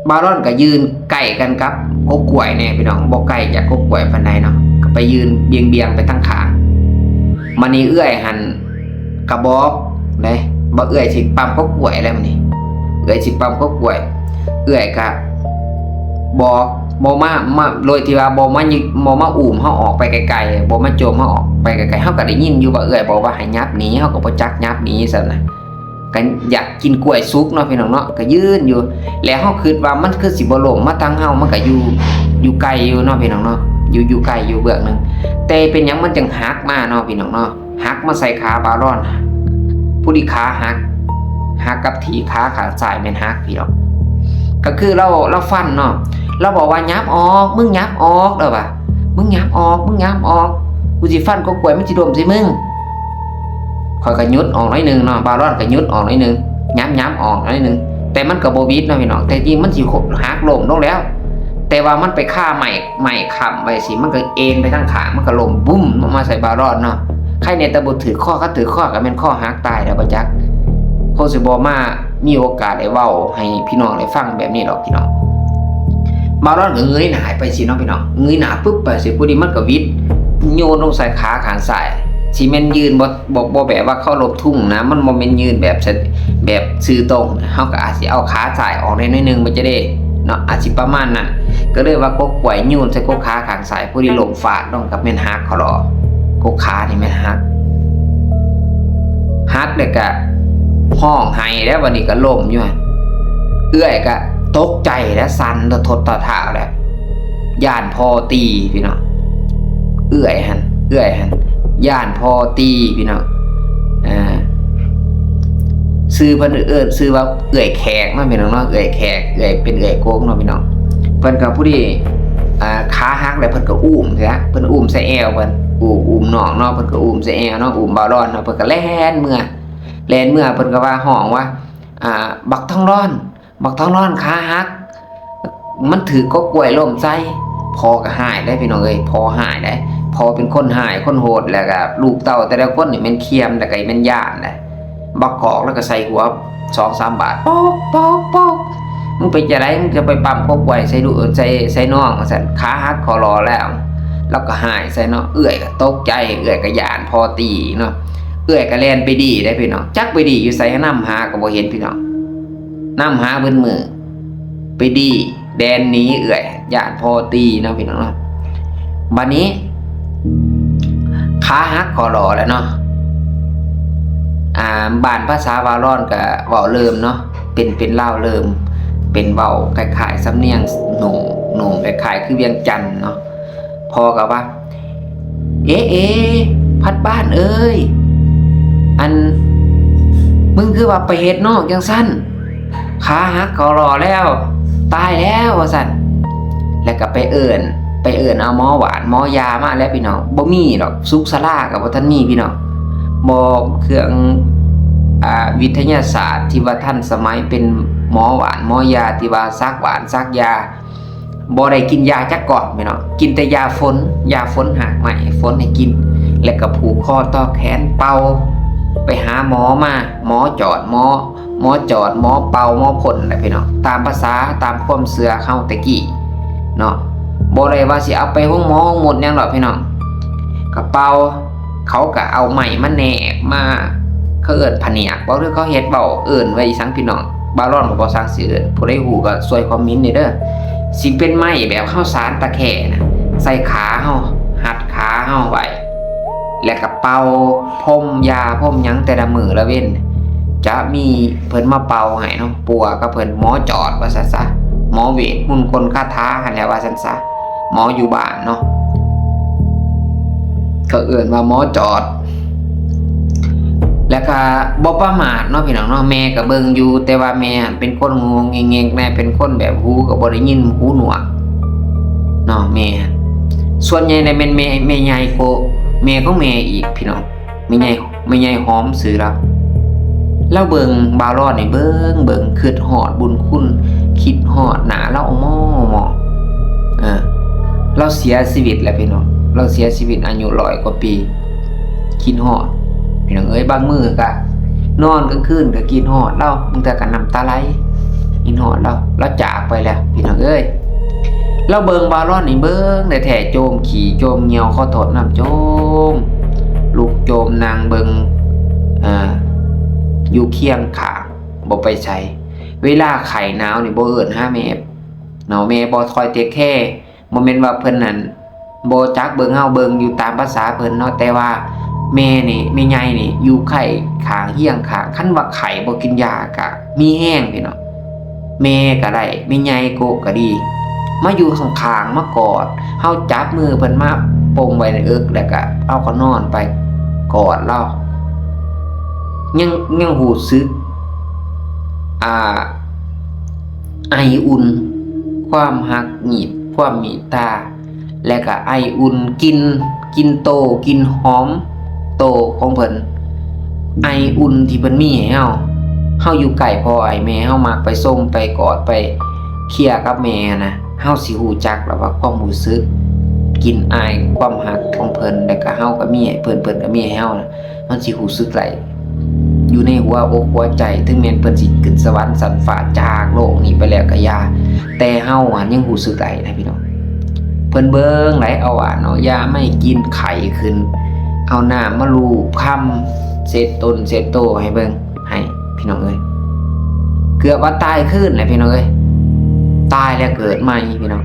ບ່າວລອນກໍຢືນໃກ້ກັນກັບກົກກ້ວຍແດ່ພີ່ນ້ອງ, ບໍ່ໄກຈາກກົກກ້ວຍປານໃດເນາະ, ກໍໄປຢືນບຽງໆໄປທາງຂ້າງ. ບາດນີ້ເອື້ອຍຫັ້ນກໍບອກເດ້ ວ່າເອື້ອຍຊິປ້ຳກົກກ້ວຍແລ້ວ. ບາດນີ້ເອື້ອຍຊິປ້ຳກົກກ້ວຍ, ເອື້ອຍກໍບອກ ບໍ່ມາ ມາ ໂດຍທີ່ວ່າບໍ່ມາ ບໍ່ມາອຸ້ມເຮົາອອກໄປໄກໆ, ບໍ່ມາຈົ່ມເຮົາອອກໄປໄກໆ. ເຮົາກໍໄດ້ຍິນຢູ່ວ່າເອື້ອຍບອກວ່າໃຫ້ຫຍັບໜີ, ເຮົາກໍບໍ່ຈັກຫຍັບໜີຊັ້ນນະ. ກໍຢາກກິນກ້ວຍສຸກເນາະພີ່ນ້ອງເນາະ, ກໍຢືນຢູ່ ແລ້ວເຮົາຄິດວ່າມັນຄືຊິບໍ່ລົ້ມມາທາງເຮົາ, ມັນກໍຢູ່ ຢູ່ໄກຢູ່ເນາະພີ່ນ້ອງເນາະ, ຢູ່ ຢູ່ໄກຢູ່ເບື້ອງໜຶ່ງ. ແຕ່ເປັນຫຍັງມັນຈຶ່ງຫັກມາເນາະພີ່ນ້ອງເນາະ, ຫັກມາໃສ່ຂາບ່າວລອນ. ຜູ້ທີ່ຂາຫັກ ຫັກກັບທີ່ຂາຂ້າງຊ້າຍແມ່ນຫັກພີ່ນ້ອງ. ກໍຄືລາວ ລາວຟັນເນາະ, ລາວບອກວ່າ ຫຍັບອອກ ມຶງຫຍັບອອກ ລາວວ່າ ມຶງຫຍັບອອກ ມຶງຫຍັບອອກ, ກູຊິຟັນກົກກ້ວຍ ມັນຊິລົ້ມໃສ່ມຶງ. ຂ້ອຍກໍຫຍຸດອອກໜ້ອຍໜຶ່ງເນາະ, ບ່າວລອນກໍຫຍຸດອອກໜ້ອຍໜຶ່ງ, ຫຍັບ ຫຍັບອອກໜ້ອຍໜຶ່ງ. ແຕ່ມັນກໍບໍ່ຫວິດເນາະພີ່ນ້ອງ, ແຕ່ຈິງມັນຊິຫັກລົ້ມລົງແລ້ວ, ແຕ່ວ່າມັນໄປຄາໄມ້ ໄມ້ຄ້ຳໄວ້ຊີ້ ມັນກໍເອນໄປທາງຂ້າງ, ມັນກໍລົ້ມບຸ້ມລົງມາໃສ່ບ່າວລອນເນາະ. ໃຄແດ່ແຕ່ບໍ່ຖືກຄໍ, ຄັນຖືກຄໍກໍແມ່ນຄໍຫັກຕາຍແລ້ວບໍ່ຈັກ. ຄົງຊິບໍ່ມາມີໂອກາດໄດ້ເວົ້າໃຫ້ພີ່ນ້ອງໄດ້ຟັງແບບນີ້ດອກພີ່ນ້ອງ. ບ່າວລອນກໍເງີຍໜ້າໄປຊີ້ເນາະພີ່ນ້ອງ, ເງີຍໜ້າປຶບໄປຊີ້ ພໍດີມັນກໍຫວິດໂຍນລົງໃສ່ຂາຂ້າງຊ້າຍ. ຊິແມ່ນຢືນບໍ່ ບໍ່ ບໍ່ແບບວ່າເຄົາລົບທຸງນະ, ມັນບໍ່ແມ່ນຢືນແບບ ແບບຊື່ຕົງ. ເຮົາກໍອາດຊິເອົາຂາຊ້າຍອອກໄດ້ໜ້ອຍໜຶ່ງ ມັນຈະໄດ້ເນາະ, ອາດຊິປະມານນັ້ນ. ກໍເລີຍວ່າກົກກ້ວຍໂຍນໃສ່ກົກຂາຂ້າງຊ້າຍ, ພໍດີລົ້ມຟາດລົງກໍແມ່ນຫັກຄໍລໍ, ກົກຂານີ້ແມ່ນຫັກ. ຫັກແລ້ວກໍຮ້ອງໄຫ້ແລ້ວ, ບັດນີ້ກໍລົ້ມຢູ່. ເອື້ອຍກໍຕົກໃຈແລ້ວ, ສັ່ນທະທົດທະທ້າວແລ້ວ. ຢ້ານພໍ່ຕີພີ່ນ້ອງ, ເອື້ອຍຫັ້ນ ເອື້ອຍຫັ້ນຢ້ານພໍ່ຕີພີ່ນ້ອງ. ອ່າ ຊື່ເພິ່ນເອີ້ນຊື່ວ່າເອື້ອຍແຂກເນາະພີ່ນ້ອງເນາະ, ເອື້ອຍແຂກ ເອື້ອຍ ເປັນເອື້ອຍກົກເນາະພີ່ນ້ອງ. ເພິ່ນກໍຜູ້ທີ່ ອ່າ ຂາຫັກແລ້ວ ເພິ່ນກໍອຸ້ມເສຍ, ເພິ່ນອຸ້ມໃສ່ແອວເພິ່ນ, ອຸ້ມ ອຸ້ມນ້ອງເນາະ, ເພິ່ນກໍອຸ້ມໃສ່ແອວເນາະ, ອຸ້ມບ່າວລອນເນາະ, ເພິ່ນກໍແລ່ນເມືອ ແລ່ນເມືອ. ເພິ່ນກໍວ່າ ຮ້ອງວ່າ ອ່າ ບັກທອງລອນ ບັກທອງລອນຂາຫັກ, ມັນຖືກກົກກ້ວຍລົ້ມໃສ່. ພໍ່ກໍຮ້າຍເດ້ພີ່ນ້ອງເອີຍ, ພໍ່ຮ້າຍເດ້, ພໍ່ເປັນຄົນຮ້າຍຄົນໂຫດ, ແລ້ວກໍລູກເຕົ້າແຕ່ລະຄົນນີ້ແມ່ນຄຽມ ແລ້ວກໍແມ່ນຢ້ານເດ້. ບັກກອກແລ້ວກໍໃສ່ຫົວສອງສາມບາດ, ປອກ ປອກ ປອກ, ມຶງເປັນຈັ່ງໃດ ມຶງຈະໄປປ້ຳກົກກ້ວຍໃສ່ລູກ ໃສ່ ໃສ່ນ້ອງ ວ່າຊັ້ນ, ຂາຫັກຄໍລໍແລ້ວ. ລາວກໍຮ້າຍໃສ່ເນາະ, ເອື້ອຍກໍຕົກໃຈ, ເອື້ອຍກໍຢ້ານພໍ່ຕີເນາະ. ເອື້ອຍກໍແລ່ນໄປດີ້ເດ້ພີ່ນ້ອງ, ຈັກໄປດີ້ຢູ່ໃສ, ນຳຫາກໍບໍ່ເຫັນພີ່ນ້ອງ. ນຳຫາເບິດມື້, ໄປດີ້ ແລ່ນໜີເອື້ອຍ, ຢ້ານພໍ່ຕີເນາະພີ່ນ້ອງເນາະ. ບັດນີ້ຂາຫັກຄໍລໍແລ້ວເນາະ, ອ່າ ບ້ານພາສາວາລອນກໍເວົ້າເລີມເນາະ, ເປັນ ເປັນລາວເລີມ, ເປັນເວົ້າຄ້າຍໆສຳນຽງໜຸ່ງ ໜຸ່ງຄ້າຍໆຄືວຽງຈັນເນາະ. ພໍ່ກໍວ່າ ເອ ເອ ພັດບ້ານເອີຍ, ອັນ ມຶງຄືວ່າໄປເຮັດນ້ອງຈັ່ງຊັ້ນ, ຂາຫັກຄໍລໍແລ້ວ, ຕາຍແລ້ວ ວ່າຊັ້ນ. ແລ້ວກໍໄປເອີ້ນ ໄປເອີ້ນເອົາໝໍຫວານໝໍຢາມາແລ້ວພີ່ນ້ອງ, ບໍ່ມີດອກ, ສຸກສາລາກໍບໍ່ທັນມີພີ່ນ້ອງ. ບໍ່ ເຄື່ອງ ອ່າ ວິທະຍາສາດທີ່ວ່າທັນສະໄໝ, ເປັນໝໍຫວານໝໍຢາທີ່ວ່າສັກຫວານສັກຢາ. ບໍ່ໄດ້ກິນຢາຈັກກ້ອນພີ່ນ້ອງ, ກິນແຕ່ຢາຝົນ, ຢາຝົນ ຮາກໄມ້ຝົນໃຫ້ກິນ, ແລ້ວກໍຜູກຄໍຕໍ່ແຂນເປົ່າ, ໄປຫາໝໍມາ, ໝໍຈອດ ໝໍ ໝໍຈອດ ໝໍເປົ່າ ໝໍພົ່ນແຫຼະພີ່ນ້ອງ, ຕາມພາສາ ຕາມຄວາມເຊື່ອເຮົາແຕ່ກີ້ເນາະ. ບໍ່ໄດ້ວ່າຊິເອົາໄປໂຮງໝໍໂຮງໝົດຫຍັງດອກພີ່ນ້ອງ, ກະເປົ່າ. ເຂົາກະເອົາໄມ້ມາແນບມາ, ເຂົາເອີ້ນພະນຽກບໍ ຫຼືເຂົາເຮັດເວົ້າເອີ້ນວ່າອີ່ສັງພີ່ນ້ອງ? ບ່າວລອນກໍບໍ່ຊັກຊິເອີ້ນ, ຜູ້ໃດຮູ້ກໍຊ່ວຍຄອມເມັນແດ່ເດີ. ຊິເປັນໄມ້ແບບເຮົາສານຕະແຄນະ, ໃສ່ຂາເຮົາ, ຮັດຂາເຮົາໄວ້, ແລ້ວກໍເປົ່າພົມຢາພົມຫຍັງແຕ່ລະມື້ລະເວັນ, ຈະມີເພິ່ນມາເປົ່າໃຫ້ເນາະ, ປົວກັບເພິ່ນ, ໝໍຈອດວ່າຊັ້ນຊະ, ໝໍເວດມົນກົນຄາຖາຫັ້ນແຫຼະວ່າຊັ້ນຊະ. ໝໍຢູ່ບ້ານເນາະ, ເຂົາເອີ້ນວ່າໝໍຈອດ. ແລ້ວກະບໍ່ປະໝາດເນາະພີ່ນ້ອງເນາະ, ແມ່ກະເບິ່ງຢູ່, ແຕ່ວ່າແມ່ຫັ້ນເປັນຄົນງູງງແງກແດ່, ເປັນຄົນແບບຫູກະບໍ່ໄດ້ຍິນ, ຫູໜວກເນາະແມ່ຫັ້ນ. ສ່ວນໃຫຍ່ແລ້ວແມ່ນແມ່ ແມ່ໃຫຍ່ກວ່າແມ່ຂອງແມ່ອີກພີ່ນ້ອງ, ແມ່ໃຫຍ່ ແມ່ໃຫຍ່ຫອມຊື່ລາວ. ລາວເບິ່ງບ່າວລອນນີ້ ເບິ່ງ ເບິ່ງ ຄຶດຮອດບຸນຄຸນ, ຄິດຮອດໜ້າລາວມອມອ. ເອີ ລາວເສຍຊີວິດແລ້ວພີ່ນ້ອງ, ລາວເສຍຊີວິດອາຍຸຮ້ອຍກວ່າປີ. ຄິດຮອດພີ່ນ້ອງເອີຍ, ບາງມື້ກະ ນອນກາງຄືນກໍຄິດຮອດລາວ, ບາງເທື່ອກໍນ້ຳຕາໄຫຼ ຄິດຮອດລາວ. ລາວຈາກໄປແລ້ວພີ່ນ້ອງເອີຍ. ລາວເບິ່ງບ່າວລອນນີ້ ເບິ່ງແທ້ໆ ໂຈມຂີ້ໂຈມຍ່ຽວ, ຂໍໂທດນຳ, ໂຈມ ລຸກໂຈມນັ່ງເບິ່ງ ເອີ ຢູ່ຄຽງຂ້າງ ບໍ່ໄປໃສ. ເວລາໄຂ້ໜາວນີ້ ບໍ່ເອີ້ນຫາແມ່ເນາະ, ແມ່ບໍ່ຄອຍເທກແຄ. ບໍ່ແມ່ນວ່າເພິ່ນນັ້ນບໍ່ຈັກເບິ່ງເຮົາ, ເບິ່ງຢູ່ຕາມພາສາເພິ່ນເນາະ, ແຕ່ວ່າແມ່ນີ້ ແມ່ໃຫຍ່ນີ້ ຢູ່ໃກ້ຂ້າງ ຄຽງຂ້າງ, ຄັນວ່າໄຂ້ບໍ່ກິນຢາກະມີແຮງພີ່ນ້ອງ. ແມ່ກໍໄດ້, ແມ່ໃຫຍ່ໂກະກໍດີ, ມາຢູ່ຂ້າງໆ ມາກອດເຮົາ, ຈັບມືເພິ່ນມາປົງໄວ້ໃນເອິກ, ແລ້ວກໍເຮົາກໍນອນໄປກອດລາວ. ຍັງ ຍັງຮູ້ສຶກ ອ່າ ໄອອຸ່ນ, ຄວາມຮັກ, ມີດ, ຄວາມເມດຕາ, ແລະກະໄອອຸ່ນ, ກິ່ນ, ກິ່ນໂຕ, ກິ່ນຫອມໂຕຂອງເພິ່ນ, ໄອອຸ່ນທີ່ເພິ່ນມີໃຫ້ເຮົາ. ເຮົາຢູ່ໃກ້ພໍ່ອ້າຍແມ່, ເຮົາມັກໄປຊົມ, ໄປກອດ, ໄປເຄຍກັບແມ່ນະ, ເຮົາຊິຮູ້ຈັກແລ້ວວ່າຄວາມຮູ້ສຶກ, ກິ່ນອາຍຄວາມຮັກຂອງເພິ່ນ, ແລະກະເຮົາກໍມີໃຫ້ເພິ່ນ, ເພິ່ນກໍມີໃຫ້ເຮົານະ. ມັນຊິຮູ້ສຶກໄດ້ ຢູ່ໃນຫົວອົກຫົວໃຈ, ເຖິງແມ່ນເພິ່ນຊິຂຶ້ນສະຫວັນຊັ້ນຟ້າຈາກໂລກນີ້ໄປແລ້ວກໍຢ່າ, ແຕ່ເຮົາຫັ້ນຍັງຮູ້ສຶກໄດ້ນະພີ່ນ້ອງ. ເພິ່ນເບິ່ງໄດ້ ເອົາຫວານເອົາຢາມາໃຫ້ກິນ, ໄຂ້ຂຶ້ນ, ເອົານ້ຳມາລູບຄຳ, ເຊັດຕົນເຊັດໂຕໃຫ້ເບິ່ງ, ໃຫ້ພີ່ນ້ອງເອີຍ. ເກືອບວ່າຕາຍຄືນແຫຼະພີ່ນ້ອງເອີຍ, ຕາຍແລ້ວເກີດໃໝ່ພີ່ນ້ອງ.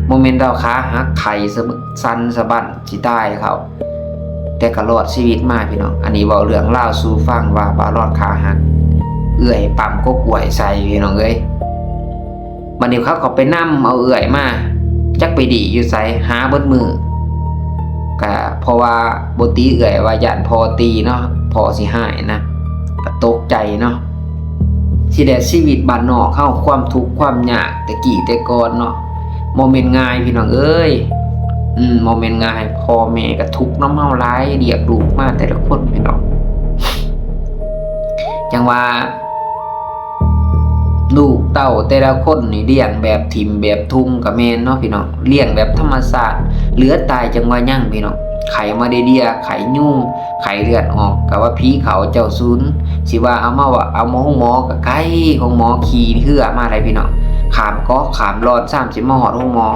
ບໍ່ແມ່ນວ່າຂາຫັກ, ໄຂ້ສະບັນ, ສັ່ນສະບັນຊິຕາຍເຂົາ. ແຕ່ກໍລອດຊີວິດມາພີ່ນ້ອງ. ອັນນີ້ເວົ້າເລື່ອງລາວສູ່ຟັງວ່າ ບ່າວລອນຂາຫັກ, ເອື້ອຍປ້ຳກົກກ້ວຍໃສ່ພີ່ນ້ອງເອີຍ. ບັດນີ້ເຂົາກໍໄປນຳເອົາເອື້ອຍມາ, ຈັກໄປດີຢູ່ໃສ, ຫາເບິດມື້. ກະເພາະວ່າບໍ່ຕີເອື້ອຍ, ວ່າຢ້ານພໍ່ຕີເນາະ, ພໍ່ຊິຮ້າຍນະ, ກໍຕົກໃຈເນາະ. ຊິແດ່ຊີວິດບ້ານນອກເຮົາ, ຄວາມທຸກຄວາມຍາກແຕ່ກີ້ແຕ່ກ່ອນເນາະ, ບໍ່ແມ່ນງ່າຍພີ່ນ້ອງເອີຍ. ອືມ ບໍ່ແມ່ນງ່າຍ, ພໍ່ແມ່ກໍທຸກນຳເຮົາຫຼາຍ, ລ້ຽງລູກມາແຕ່ລະຄົນພີ່ນ້ອງ. ຈັ່ງວ່າລູກເຕົ້າແຕ່ລະຄົນນີ້ລ້ຽງແບບຖິ້ມແບບທຸ່ມກໍແມ່ນເນາະພີ່ນ້ອງ, ລ້ຽງແບບທຳມະຊາດ, ເຫຼືອຕາຍຈັ່ງວ່າຍັງພີ່ນ້ອງ. ໄຂ້ມາລາເຣຍ, ໄຂ້ຍຸງ, ໄຂ້ເລືອດອອກ, ກໍວ່າຜີເຂົ້າເຈົ້າສູນ, ຊິວ່າເອົາມາວ່າ ເອົາມາໂຮງໝໍກໍໄກ, ໂຮງໝໍຂີ່ເຮືອມາໄດ້ພີ່ນ້ອງ, ຂ້າມເກາະຂ້າມລອນຊ້ຳຊິມາຮອດໂຮງໝໍ.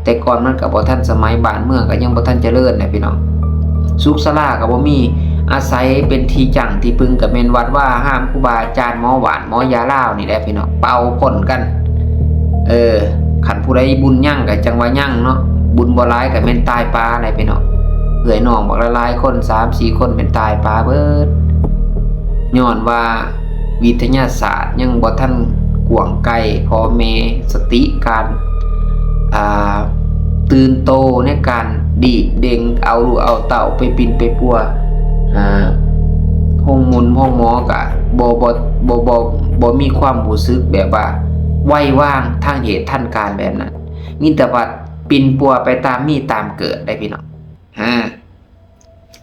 ແຕ່ກ່ອນມັນກໍບໍ່ທັນສະໄໝ, ບ້ານເມືອງກໍຍັງບໍ່ທັນຈະເລີນນະພີ່ນ້ອງ, ສຸກສາລາກໍບໍ່ມີ, ອາໄສເປັນທີ່ຢັ້ງທີ່ປຶງກໍແມ່ນວັດວາອາຮາມ, ຄູບາອາຈານ, ໝໍຫວານ ໝໍຢາລາວນີ້ແຫຼະພີ່ນ້ອງ, ເປົ່າພົ້ນກັນ. ເອີ ຄັນຜູ້ໃດບຸນຍັງກໍຈັ່ງວ່າຍັງເນາະ, ບຸນບໍ່ຫຼາຍກໍແມ່ນຕາຍປາໄດ໋ພີ່ນ້ອງ. ເອື້ອຍນ້ອງບັກຫຼາຍໆຄົນ, ສາມສີ່ຄົນ ແມ່ນຕາຍປາເບິດ, ຍ້ອນວ່າວິທະຍາສາດຍັງບໍ່ທັນກວ້າງໄກພໍແມ່, ສະຕິການ ອ່າ ຕື່ນໂຕໃນການດີກເດັ່ງ ເອົາລູກເອົາເຕົ້າໄປປິ່ນໄປປົວ ອ່າ ໂຮງໝົນໂຮງໝໍກະບໍ່ ບໍ່ ບໍ່ ບໍ່ ບໍ່ມີຄວາມຮູ້ສຶກແບບວ່າໄວວາງທາງເຫດທັນການແບບນັ້ນ, ມີແຕ່ວ່າປິ່ນປົວໄປຕາມມີຕາມເກີດໄດ໋ພີ່ນ້ອງ. ອາ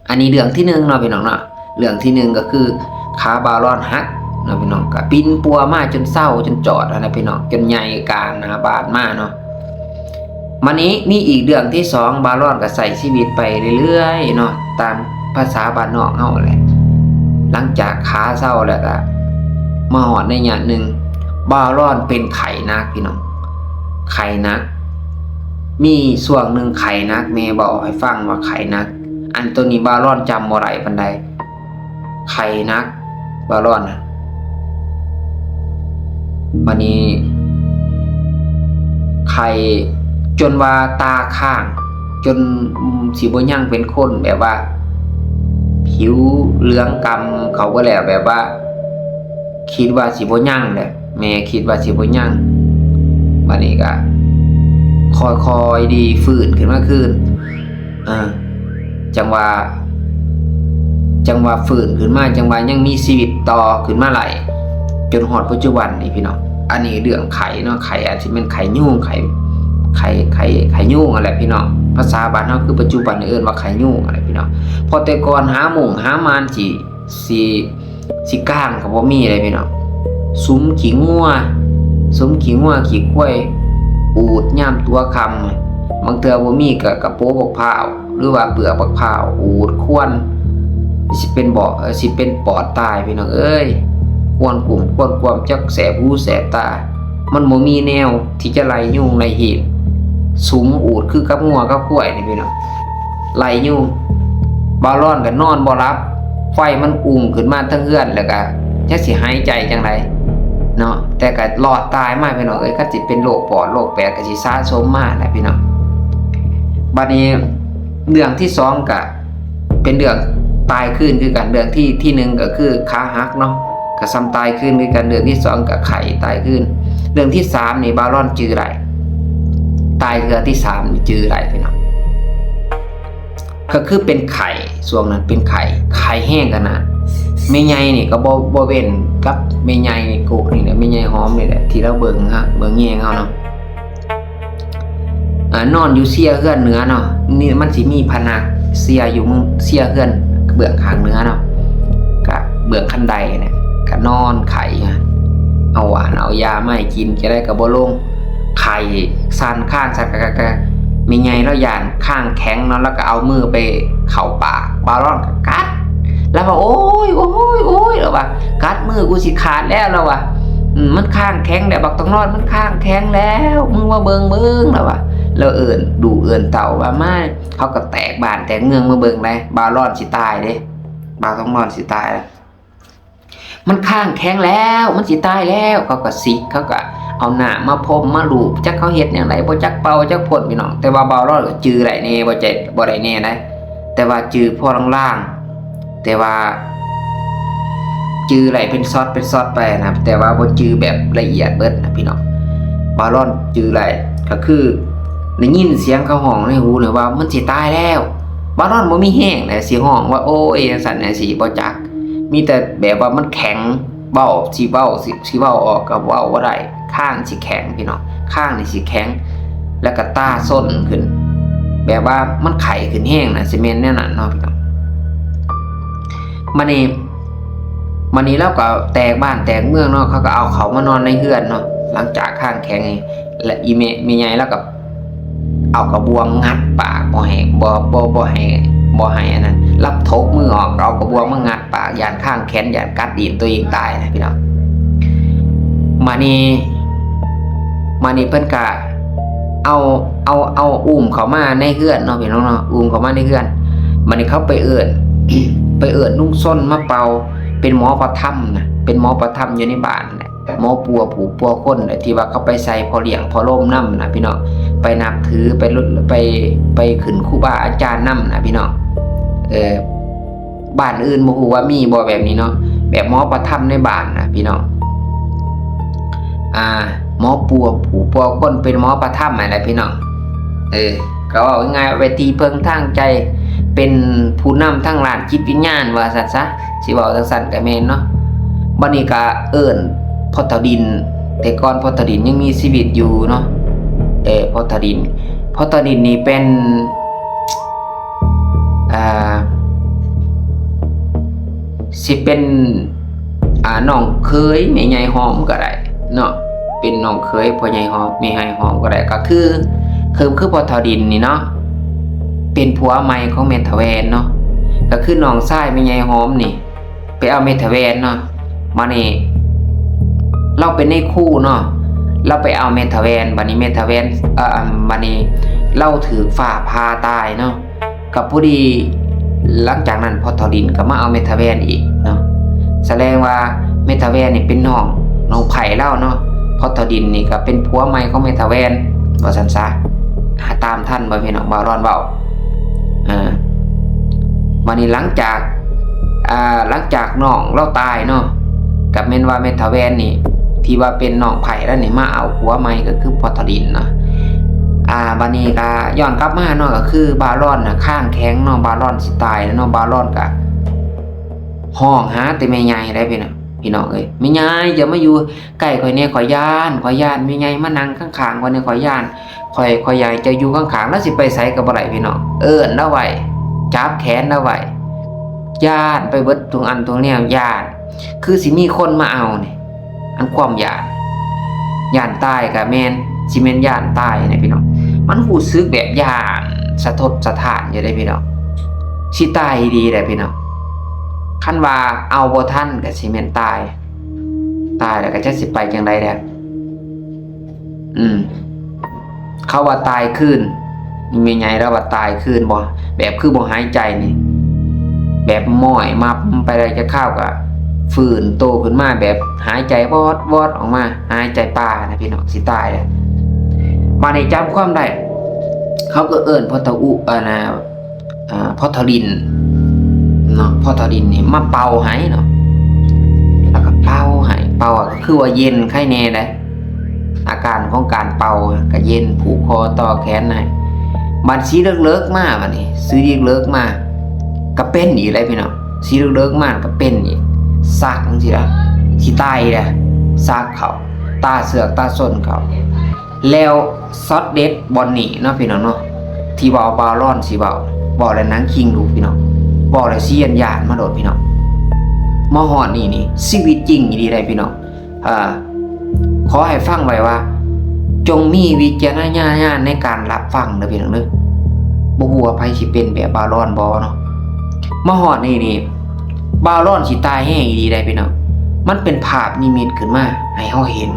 ອັນນີ້ເລື່ອງທີໜຶ່ງເນາະພີ່ນ້ອງເນາະ, ເລື່ອງທີໜຶ່ງກໍຄືຂາບ່າວລອນຫັກເນາະພີ່ນ້ອງ, ກໍປິ່ນປົວມາຈົນເຊົາຈົນຈອດຫັ້ນນະພີ່ນ້ອງ, ຈົນໃຫຍ່ກາງໜ້າບ້ານມາເນາະ. ມານີ້ມີອີກເລື່ອງທີສອງ, ບ່າວລອນກໍໃຊ້ຊີວິດໄປເລື້ອຍໆເນາະ ຕາມພາສາບ້ານນອກເຮົາແຫຼະ. ຫຼັງຈາກຂາເຊົາແລ້ວກໍມາຮອດໄລຍະໜຶ່ງ, ບ່າວລອນເປັນໄຂ້ໜັກພີ່ນ້ອງ, ໄຂ້ໜັກ. ມີຊ່ວງໜຶ່ງໄຂ້ໜັກ, ແມ່ເວົ້າໃຫ້ຟັງວ່າໄຂ້ໜັກ. ອັນໂຕນີ້ບ່າວລອນຈຳບໍ່ໄດ້ປານໃດ, ໄຂ້ໜັກ ບ່າວລອນນະ. ບາດນີ້ໄຂ້ຈົນວ່າຕາຄ້າງ, ຈົນຊິບໍ່ຍັງເປັນຄົນ, ແບບວ່າຜິວເຫຼືອງກ່ຳເຂົ້າເບິດແລ້ວ, ແບບວ່າ ຄິດວ່າຊິບໍ່ຍັງແຫຼະ, ແມ່ຄິດວ່າຊິບໍ່ຍັງ. ບາດນີ້ກໍຄ່ອຍໆດີຟື້ນຂຶ້ນມາຄືນ, ເອີ ຈັ່ງວ່າ ຈັ່ງວ່າຟື້ນຂຶ້ນມາ, ຈັ່ງວ່າຍັງມີຊີວິດຕໍ່ຂຶ້ນມາໄດ້ ຈົນຮອດປັດຈຸບັນນີ້ພີ່ນ້ອງ. ອັນນີ້ເລື່ອງໄຂ້ເນາະ, ໄຂ້ອາດຊິແມ່ນໄຂ້ຍຸງ, ໄຂ້ ໄຂ້ ໄຂ້ ໄຂ້ຍຸງຫັ້ນແຫຼະພີ່ນ້ອງ. ພາສາບ້ານເຮົາຄືປັດຈຸບັນນີ້ເອີ້ນວ່າໄຂ້ຍຸງຫັ້ນແຫຼະພີ່ນ້ອງ. ເພາະແຕ່ກ່ອນຫາມຸ້ງຫາມ່ານຊິ ຊິ ຊິກາງກໍບໍ່ມີເດ້ພີ່ນ້ອງ, ສຸມຂີ້ງົວ ສຸມຂີ້ງົວຂີ້ຄວາຍ ອູດຍາມຕົວຄ່ຳ, ບາງເທື່ອບໍ່ມີກໍກະໂປບັກພ້າວ ຫຼືວ່າເປືອກບັກພ້າວ ອູດຄວນ ຊິເປັນບໍ່ ເອີ ຊິເປັນປອດຕາຍພີ່ນ້ອງເອີຍ. ຄວນກຸ້ມຄວນກວມ ຈັກແສບຫູແສບຕາ ມັນບໍ່ມີແນວທີ່ຈະໄລ່ຍຸງໄລ່ຮີດ ສຸມອູດຄືກັບງົວກັບຄວາຍນີ້ພີ່ນ້ອງ ໄລ່ຍຸງ. ບ່າວລອນກໍນອນບໍ່ຫຼັບ ໄຟມັນອຸ້ງຂຶ້ນມາເທິງເຮືອນ ແລ້ວກໍຈັກຊິຫາຍໃຈຈັ່ງໃດເນາະ ແຕ່ກໍລອດຕາຍມາພີ່ນ້ອງເອີຍ. ຄັນຊິເປັນໂລກປອດໂລກແປດກໍຊິສະສົມມາແຫຼະພີ່ນ້ອງ. ບັດນີ້ເລື່ອງທີສອງກໍ ເປັນເລື່ອງຕາຍຄືນຄືກັນ. ເລື່ອງທີ ທີໜຶ່ງກໍຄືຂາຫັກເນາະ ກໍສ່ຳຕາຍຄືນຄືກັນ. ເລື່ອງທີສອງກໍໄຂ້ຕາຍຄືນ. ເລື່ອງທີສາມນີ້ບ່າວລອນຈື່ໄດ້ ຕາຍເທື່ອທີສາມນີ້ຈື່ໄດ້ພີ່ນ້ອງ ກໍຄືເປັນໄຂ້. ຊ່ວງນັ້ນເປັນໄຂ້ ໄຂ້ແຮງຂະໜາດ. ແມ່ໃຫຍ່ນີ້ກໍບໍ່ ບໍ່ເວັ້ນກັບແມ່ໃຫຍ່ນີ້ ໂກະນີ້ແຫຼະ ແມ່ໃຫຍ່ຫອມນີ້ແຫຼະ ທີ່ລາວເບິ່ງເຮົາ ເບິ່ງແຍງເຮົາເນາະ. ອ່າ ນອນຢູ່ເຊຍເຮືອນເໜືອເນາະ ນີ້ມັນຊິມີພະນັກເຊຍຢູ່ເມືອງ ເຊຍເຮືອນເບື້ອງຂ້າງເໜືອເນາະ ກະເບື້ອງຄັນໄດນະ ກະນອນໄຂ້ ເອົາຫວານເອົາຢາມາໃຫ້ກິນ ຈັ່ງໃດກະບໍ່ລົງ ໄຂ້ສັ່ນ ຄາງສັ່ນ ກະ ກະ ກະ ແມ່ໃຫຍ່ລາວຢ້ານຄາງແຂງເນາະ ລາວກະເອົາມືໄປເຂົ້າປາກ ບ່າວລອນກະກັດ ລາວວ່າ ໂອ້ຍ ໂອ້ຍ ໂອ້ຍ ລາວວ່າ ກັດມືກູຊິຂາດແລ້ວ ລາວວ່າ ອືມ ມັນຄາງແຂງແລ້ວ ບັກຕອງລອນ ມັນຄາງແຂງແລ້ວ ມຶງມາເບິ່ງເບິ່ງ ລາວວ່າ ລາວເອີ້ນລູກເອີ້ນເຕົ້າວ່າ ມາ ເຂົາກໍແຕກບ້ານແຕກເມືອງມາເບິ່ງໄດ໋ ບ່າວລອນຊິຕາຍເດ້ ບ່າວຕອງລອນຊິຕາຍ ມັນຄາງແຂງແລ້ວ ມັນຊິຕາຍແລ້ວ ເຂົາກໍສິກ ເຂົາກໍເອົານ້ຳມາພົມມາລູບ ຈັກເຂົາເຮັດແນວໃດ ບໍ່ຈັກເປົ່າຈັກພົ່ນພີ່ນ້ອງ ແຕ່ວ່າບ່າວລອນກໍຈື່ໄດ້ແດ່ ບໍ່ໃຈ ບໍ່ໄດ້ແດ່ໄດ໋ ແຕ່ວ່າຈື່ພໍລາງໆ ແຕ່ວ່າຈື່ໄລ່ເປັນຊັອດເປັນຊັອດໄປນະ ແຕ່ວ່າບໍ່ຈື່ແບບລະອຽດເບິດນະພີ່ນ້ອງ. ບ່າວລອນຈື່ໄລ່ ກໍຄືໄດ້ຍິນສຽງເຂົາຮ້ອງໃນຫູເລີຍວ່າມັນຊິຕາຍແລ້ວ. ບ່າວລອນບໍ່ມີແຮງໃດຊິຮ້ອງວ່າ ໂອ້ຍ ຈັ່ງຊັ້ນຈັ່ງຊີ້ ບໍ່ຈັກ ມີແຕ່ແບບວ່າມັນແຂງ ເວົ້າ ຊິເວົ້າ ຊິ ຊິເວົ້າອອກກໍເວົ້າບໍ່ໄດ້ ຄາງຊິແຂງພີ່ນ້ອງ ຄາງນີ້ຊິແຂງ ແລ້ວກໍຕາສົນຂຶ້ນ ແບບວ່າມັນໄຂ້ຂຶ້ນແຮງນະ ຊິແມ່ນແນວນັ້ນເນາະພີ່ນ້ອງ. ມານີ້ ມານີ້ລາວກໍແຕກບ້ານແຕກເມືອງເນາະ ເຂົາກໍເອົາເຂົ້າມານອນໃນເຮືອນເນາະ ຫຼັງຈາກຄາງແຂງນີ້ ແລະ ອີແມ່ ແມ່ໃຫຍ່ລາວກໍເອົາກະບວງງັດປາກ ບໍ່ໃຫ້ ບໍ່ ບໍ່ ບໍ່ໃຫ້ ບໍ່ໃຫ້ອັນນັ້ນ ລາວຖົກມືອອກ ເອົາກະບວງມາງັດປາກ ຢ້ານຄາງແຂງ ຢ້ານກັດຕີນຕົວເອງຕາຍນະພີ່ນ້ອງ. ມານີ້ ມານີ້ເພິ່ນກະເອົາ ເອົາ ເອົາ ເອົາອຸ້ມເຂົ້າມາໃນເຮືອນເນາະພີ່ນ້ອງເນາະ ອຸ້ມເຂົ້າມາໃນເຮືອນ. ມານີ້ເຂົາໄປເອີ້ນ ໄປເອີ້ນລຸງຊົນມາເປົ່າ ເປັນໝໍພະທຳນະ ເປັນໝໍພະທຳຢູ່ໃນບ້ານ ໝໍປົວຜູ້ປົວຄົນ ທີ່ວ່າເຂົາໄປໃສ່ພໍ່ລ້ຽງພໍ່ໂລມນຳນະພີ່ນ້ອງ ໄປນັບຖື ໄປ ໄປ ໄປຂຶ້ນຄູບາອາຈານນຳນະພີ່ນ້ອງ. ເອີ ບ້ານອື່ນບໍ່ຮູ້ວ່າມີບໍ່ແບບນີ້ເນາະ ແບບໝໍພະທຳໃນບ້ານນະພີ່ນ້ອງ. ອ່າ ໝໍປົວຜູ້ປົວຄົນ ເປັນໝໍພະທຳຫັ້ນແຫຼະພີ່ນ້ອງ. ເອີ ກໍເວົ້າງ່າຍໆວ່າເປັນທີ່ເພິ່ງທາງໃຈ ເປັນຜູ້ນຳທາງດ້ານຈິດວິນຍານວ່າຊັ້ນຊະ ຊິເວົ້າຈັ່ງຊັ້ນກໍແມ່ນເນາະ. ບັດນີ້ກໍເອີ້ນພໍ່ເຖົ້າດິນ ແຕ່ກ່ອນພໍ່ເຖົ້າດິນຍັງມີຊີວິດຢູ່ເນາະ ເອີ ພໍ່ເຖົ້າດິນ ພໍ່ເຖົ້າດິນນີ້ເປັນ ອ່າ ຊິເປັນ ອ່າ ນ້ອງເຂີຍແມ່ໃຫຍ່ຫອມກໍໄດ້ເນາະ ເປັນນ້ອງເຂີຍພໍ່ໃຫຍ່ຫອມ ແມ່ໃຫຍ່ຫອມກໍໄດ້ ກໍຄື ຄື ຄືພໍ່ເຖົ້າດິນນີ້ເນາະ ເປັນຜົວໃໝ່ຂອງແມ່ຖະແວນເນາະ ກໍຄືນ້ອງຊາຍແມ່ໃຫຍ່ຫອມນີ້ ໄປເອົາແມ່ຖະແວນເນາະ. ມານີ້ລາວເປັນນາຍຄູເນາະ ລາວໄປເອົາແມ່ຖະແວນ ບັດນີ້ແມ່ຖະແວນ ເອີ ບັດນີ້ລາວຖືກຟ້າຜ່າຕາຍເນາະ. ກໍພໍດີຫຼັງຈາກນັ້ນພໍ່ເຖົ້າດິນກໍມາເອົາແມ່ຖະແວນອີກເນາະ ສະແດງວ່າແມ່ຖະແວນນີ້ເປັນນ້ອງ ນ້ອງໃພ້ລາວເນາະ ພໍ່ເຖົ້າດິນນີ້ກໍເປັນຜົວໃໝ່ຂອງແມ່ຖະແວນ ວ່າຊັ້ນຊະ ຫາຕາມທັນບໍ່ພີ່ນ້ອງ ບ່າວລອນເວົ້າ. ເອີ ບັດນີ້ຫຼັງຈາກ ອ່າ ຫຼັງຈາກນ້ອງລາວຕາຍເນາະ ກໍແມ່ນວ່າແມ່ຖະແວນນີ້ ທີ່ວ່າເປັນນ້ອງໃພ້ລາວນີ້ ມາເອົາຜົວໃໝ່ ກໍຄືພໍ່ເຖົ້າດິນເນາະ. ອ່າ ບັດນີ້ກໍຍ້ອນກັບມາເນາະ ກໍຄືບ່າວລອນນະຄາງແຂງເນາະ ບ່າວລອນຊິຕາຍແລ້ວເນາະ ບ່າວລອນກໍຮ້ອງຫາແຕ່ແມ່ໃຫຍ່ໄດ໋ພີ່ນ້ອງ ພີ່ນ້ອງເອີຍ ແມ່ໃຫຍ່ ຢ່າມາຢູ່ໃກ້ຂ້ອຍແດ່ ຂ້ອຍຢ້ານ ຂ້ອຍຢ້ານ ແມ່ໃຫຍ່ມານັ່ງຂ້າງໆຂ້ອຍແດ່ ຂ້ອຍຢ້ານ ຂ້ອຍ ຂ້ອຍຢາກໃຫ້ເຈົ້າຢູ່ຂ້າງໆ ລາວຊິໄປໃສກໍບໍ່ໄດ້ພີ່ນ້ອງ ເອີ້ນລາວໄວ້ ຈັບແຂນລາວໄວ້ ຢ້ານໄປເບິດທຸກອັນທຸກແນວ ຢ້ານ ຄືຊິມີຄົນມາເອົານີ້ ອັນຄວາມຢ້ານ ຢ້ານຕາຍກໍແມ່ນ ຊິແມ່ນຢ້ານຕາຍນະພີ່ນ້ອງ ມັນຮູ້ສຶກແບບຢ້ານສະທົດສະທ້ານຢູ່ເດ້ພີ່ນ້ອງ ຊິຕາຍອີ່ຫຼີໄດ໋ພີ່ນ້ອງ. ຄັນວ່າເອົາບໍ່ທັນກໍຊິແມ່ນຕາຍ, ຕາຍແລ້ວກໍຈັກຊິໄປຈັ່ງໃດແລ້ວ. ອືມ ເຂົາວ່າຕາຍຄືນ, ແມ່ໃຫຍ່ລາວວ່າຕາຍຄືນບໍ່, ແບບຄືບໍ່ຫາຍໃຈນີ້, ແບບມ້ອຍມັບໄປໄດ້ຈັກຄາວກໍຟື້ນໂຕຂຶ້ນມາ ແບບຫາຍໃຈວອດໆອອກມາ, ຫາຍໃຈປານະພີ່ນ້ອງ, ຊິຕາຍແລ້ວ. ບາດນີ້ຈຳຄວາມໄດ້ ເຂົາກໍເອີ້ນພໍ່ເຖົ້າອຸ ອັນນ່າ ອ່າ ພໍ່ເຖົ້າດິນເນາະ, ພໍ່ເຖົ້າດິນນີ້ມາເປົ່າໃຫ້ເນາະ, ແລ້ວກໍເປົ່າໃຫ້, ເປົ່າກໍຄືວ່າເຢັນໄຄແດ່ໄດ໋, ອາການຂອງການເປົ່າກໍເຢັນ, ຜູກຄໍຕໍ່ແຂນໃຫ້. ບັດສີເລິກໆມາ, ບັດນີ້ສີເລິກໆມາກໍເປັນອີກເດ້ພີ່ນ້ອງ, ສີເລິກໆມາກໍເປັນອີກ, ສັກຈັ່ງຊີ້ລະ, ຊິຕາຍອີກລະ, ສັກເຂົ້າ, ຕາເຊືອກຕາຊົນເຂົ້າ. ແລ້ວຊັອດເດັດບ່ອນນີ້ເນາະພີ່ນ້ອງເນາະ, ທີ່ວ່າບ່າວລອນຊິເວົ້າ, ເວົ້າແລ້ວໜັງຄີງລຸກພີ່ນ້ອງ, ເວົ້າແລ້ວຊິຢ້ານໆມາໂລດພີ່ນ້ອງ. ມາຮອດນີ້ນີ້ ຊີວິດຈິງອີ່ຫຼີໄດ໋ພີ່ນ້ອງ. ເອີ ຂໍໃຫ້ຟັງໄວ້ວ່າ ຈົ່ງມີວິຈາລະນະຍານໃນການຮັບຟັງເດີພີ່ນ້ອງເດີ. ບໍ່ຮູ້ວ່າໃຜຊິເປັນແບບບ່າວລອນບໍ່ເນາະ. ມາຮອດນີ້ນີ້ ບ່າວລອນຊິຕາຍແຮງອີ່ຫຼີໄດ໋ພີ່ນ້ອງ. ມັນເປັນພາບນິມິດຂຶ້ນມາໃຫ້ເຮົາເຫັນ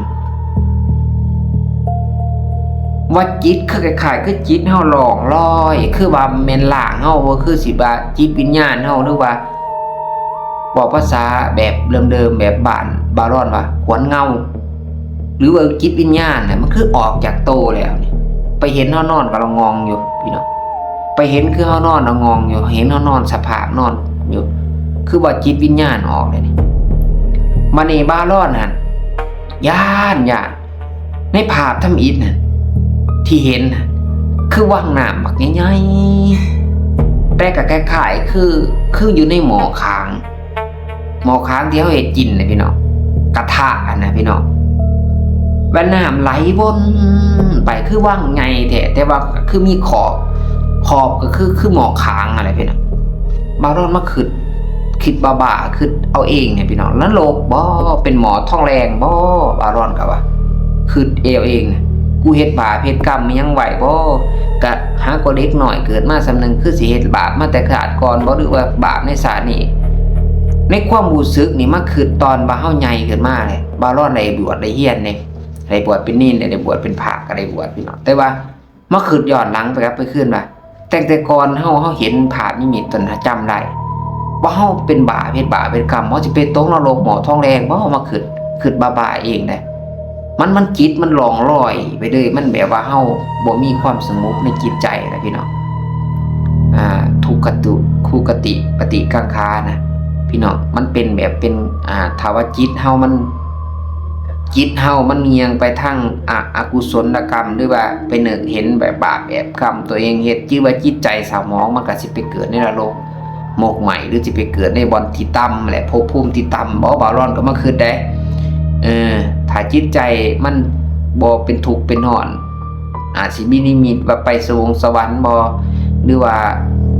ວ່າຈິດຄື ຄ້າຍໆຄືຈິດເຮົາລ່ອງລອຍ, ຄືວ່າແມ່ນຮ່າງເຮົາ, ບໍ່ຄືຊິວ່າຈິດວິນຍານເຮົາ ຫຼືວ່າເວົ້າພາສາແບບເດີມໆ ແບບບ້ານບ່າວລອນວ່າຂວັນເງົາ. ຫຼືວ່າຈິດວິນຍານນະ ມັນຄືອອກຈາກໂຕແລ້ວນີ້. ໄປເຫັນເຮົານອນກະລະງ່ອງຢູ່ພີ່ນ້ອງ, ໄປເຫັນຄືເຮົານອນລະງ່ອງຢູ່, ເຫັນເຮົານອນສະພາບນອນຢູ່ ຄືວ່າຈິດວິນຍານອອກແລ້ວນີ້. ບາດນີ້ບ່າວລອນຫັ້ນ ຢ້ານ ຢ້ານ ໃນພາບທຳອິດຫັ້ນ ທີ່ເຫັນຫັ້ນ ຄືວັງນ້ຳບັກໃຫຍ່ໆ, ແຕ່ກະຄ້າຍໆຄື ຄືຢູ່ໃນໝໍ້ຂາງ. ໝໍ້ຂາງທີ່ເຮົາເຮັດກິນນະພີ່ນ້ອງ, ກະທະຫັ້ນນະພີ່ນ້ອງ, ແວ່ນນ້ຳໄຫຼວົນໄປ ຄືວັງໃຫຍ່ແທ້ ແຕ່ວ່າຄືມີຂອບ, ຂອບກໍຄື ຄືໝໍ້ຂາງຫັ້ນແຫຼະພີ່ນ້ອງ. ບ່າວລອນມາຄິດ, ຄິດບ້າໆ ຄິດເອົາເອງນີ້ພີ່ນ້ອງ, ນະລົກບໍ? ເປັນໝໍ້ທອງແດງບໍ? ບ່າວລອນກໍວ່າ ຄິດເອົາເອງ, ກູເຮັດບາບເຮັດກຳອີ່ຫຍັງໄວ້ບໍ? ກະຫາກໍເດັກນ້ອຍເກີດມາສ່ຳໜຶ່ງ ຄືຊິເຮັດບາບມາແຕ່ຊາດກ່ອນບໍ ຫຼືວ່າບາບໃນຊາດນີ້? ໃນຄວາມຮູ້ສຶກນີ້ມາຄິດຕອນວ່າເຮົາໃຫຍ່ຂຶ້ນມາແຫຼະ, ບ່າວລອນໄດ້ບວດໄດ້ຮຽນເດ້, ໄດ້ບວດເປັນເນນ ໄດ້ບວດເປັນພະ ກໍໄດ້ບວດພີ່ນ້ອງ, ແຕ່ວ່າມາຄິດຍ້ອນຫຼັງໄປ ກັບໄປຄືນວ່າ ຕັ້ງແຕ່ກ່ອນເຮົາ ເຮົາເຫັນພາບນິມິດຕົນນະ ຈຳໄດ້ວ່າເຮົາເປັນບາບ ເຮັດບາບເຮັດກຳ, ເຮົາຊິໄປຕົກນະລົກໝໍ້ທອງແດງບໍ? ເຮົາມາຄິດ ຄິດບ້າໆເອງໄດ໋. ມັນ ມັນຈິດມັນລ່ອງລອຍໄປເລີຍ, ມັນແບບວ່າເຮົາບໍ່ມີຄວາມສະຫງົບໃນຈິດໃຈນະພີ່ນ້ອງ. ອ່າ ທຸກຂະຕຸ ຄຸກະຕິ ປະຕິກັງຂານະພີ່ນ້ອງ, ມັນເປັນແບບເປັນ ອ່າ ຖ້າວ່າຈິດເຮົາມັນ ຈິດເຮົາມັນຍ່ຽງໄປທາງອະ ອະກຸສົນລະກຳ ຫຼືວ່າໄປນຶກເຫັນແບບບາບແບບກຳຕົວເອງເຮັດ, ຈື່ວ່າຈິດໃຈເສົ້າໝອງ ມັນກໍຊິໄປເກີດໃນນະລົກໝົກໄໝ້ ຫຼືຊິໄປເກີດໃນບ່ອນທີ່ຕ່ຳແຫຼະ, ພົບພູມທີ່ຕ່ຳບໍ? ບ່າວລອນກໍມາຄິດໄດ໋. ເອີ ຖ້າຈິດໃຈມັນບໍ່ເປັນທຸກເປັນຮ້ອນ ອາດຊິມີນິມິດວ່າໄປສະຫວົງສະຫວັນບໍ? ຫຼືວ່າ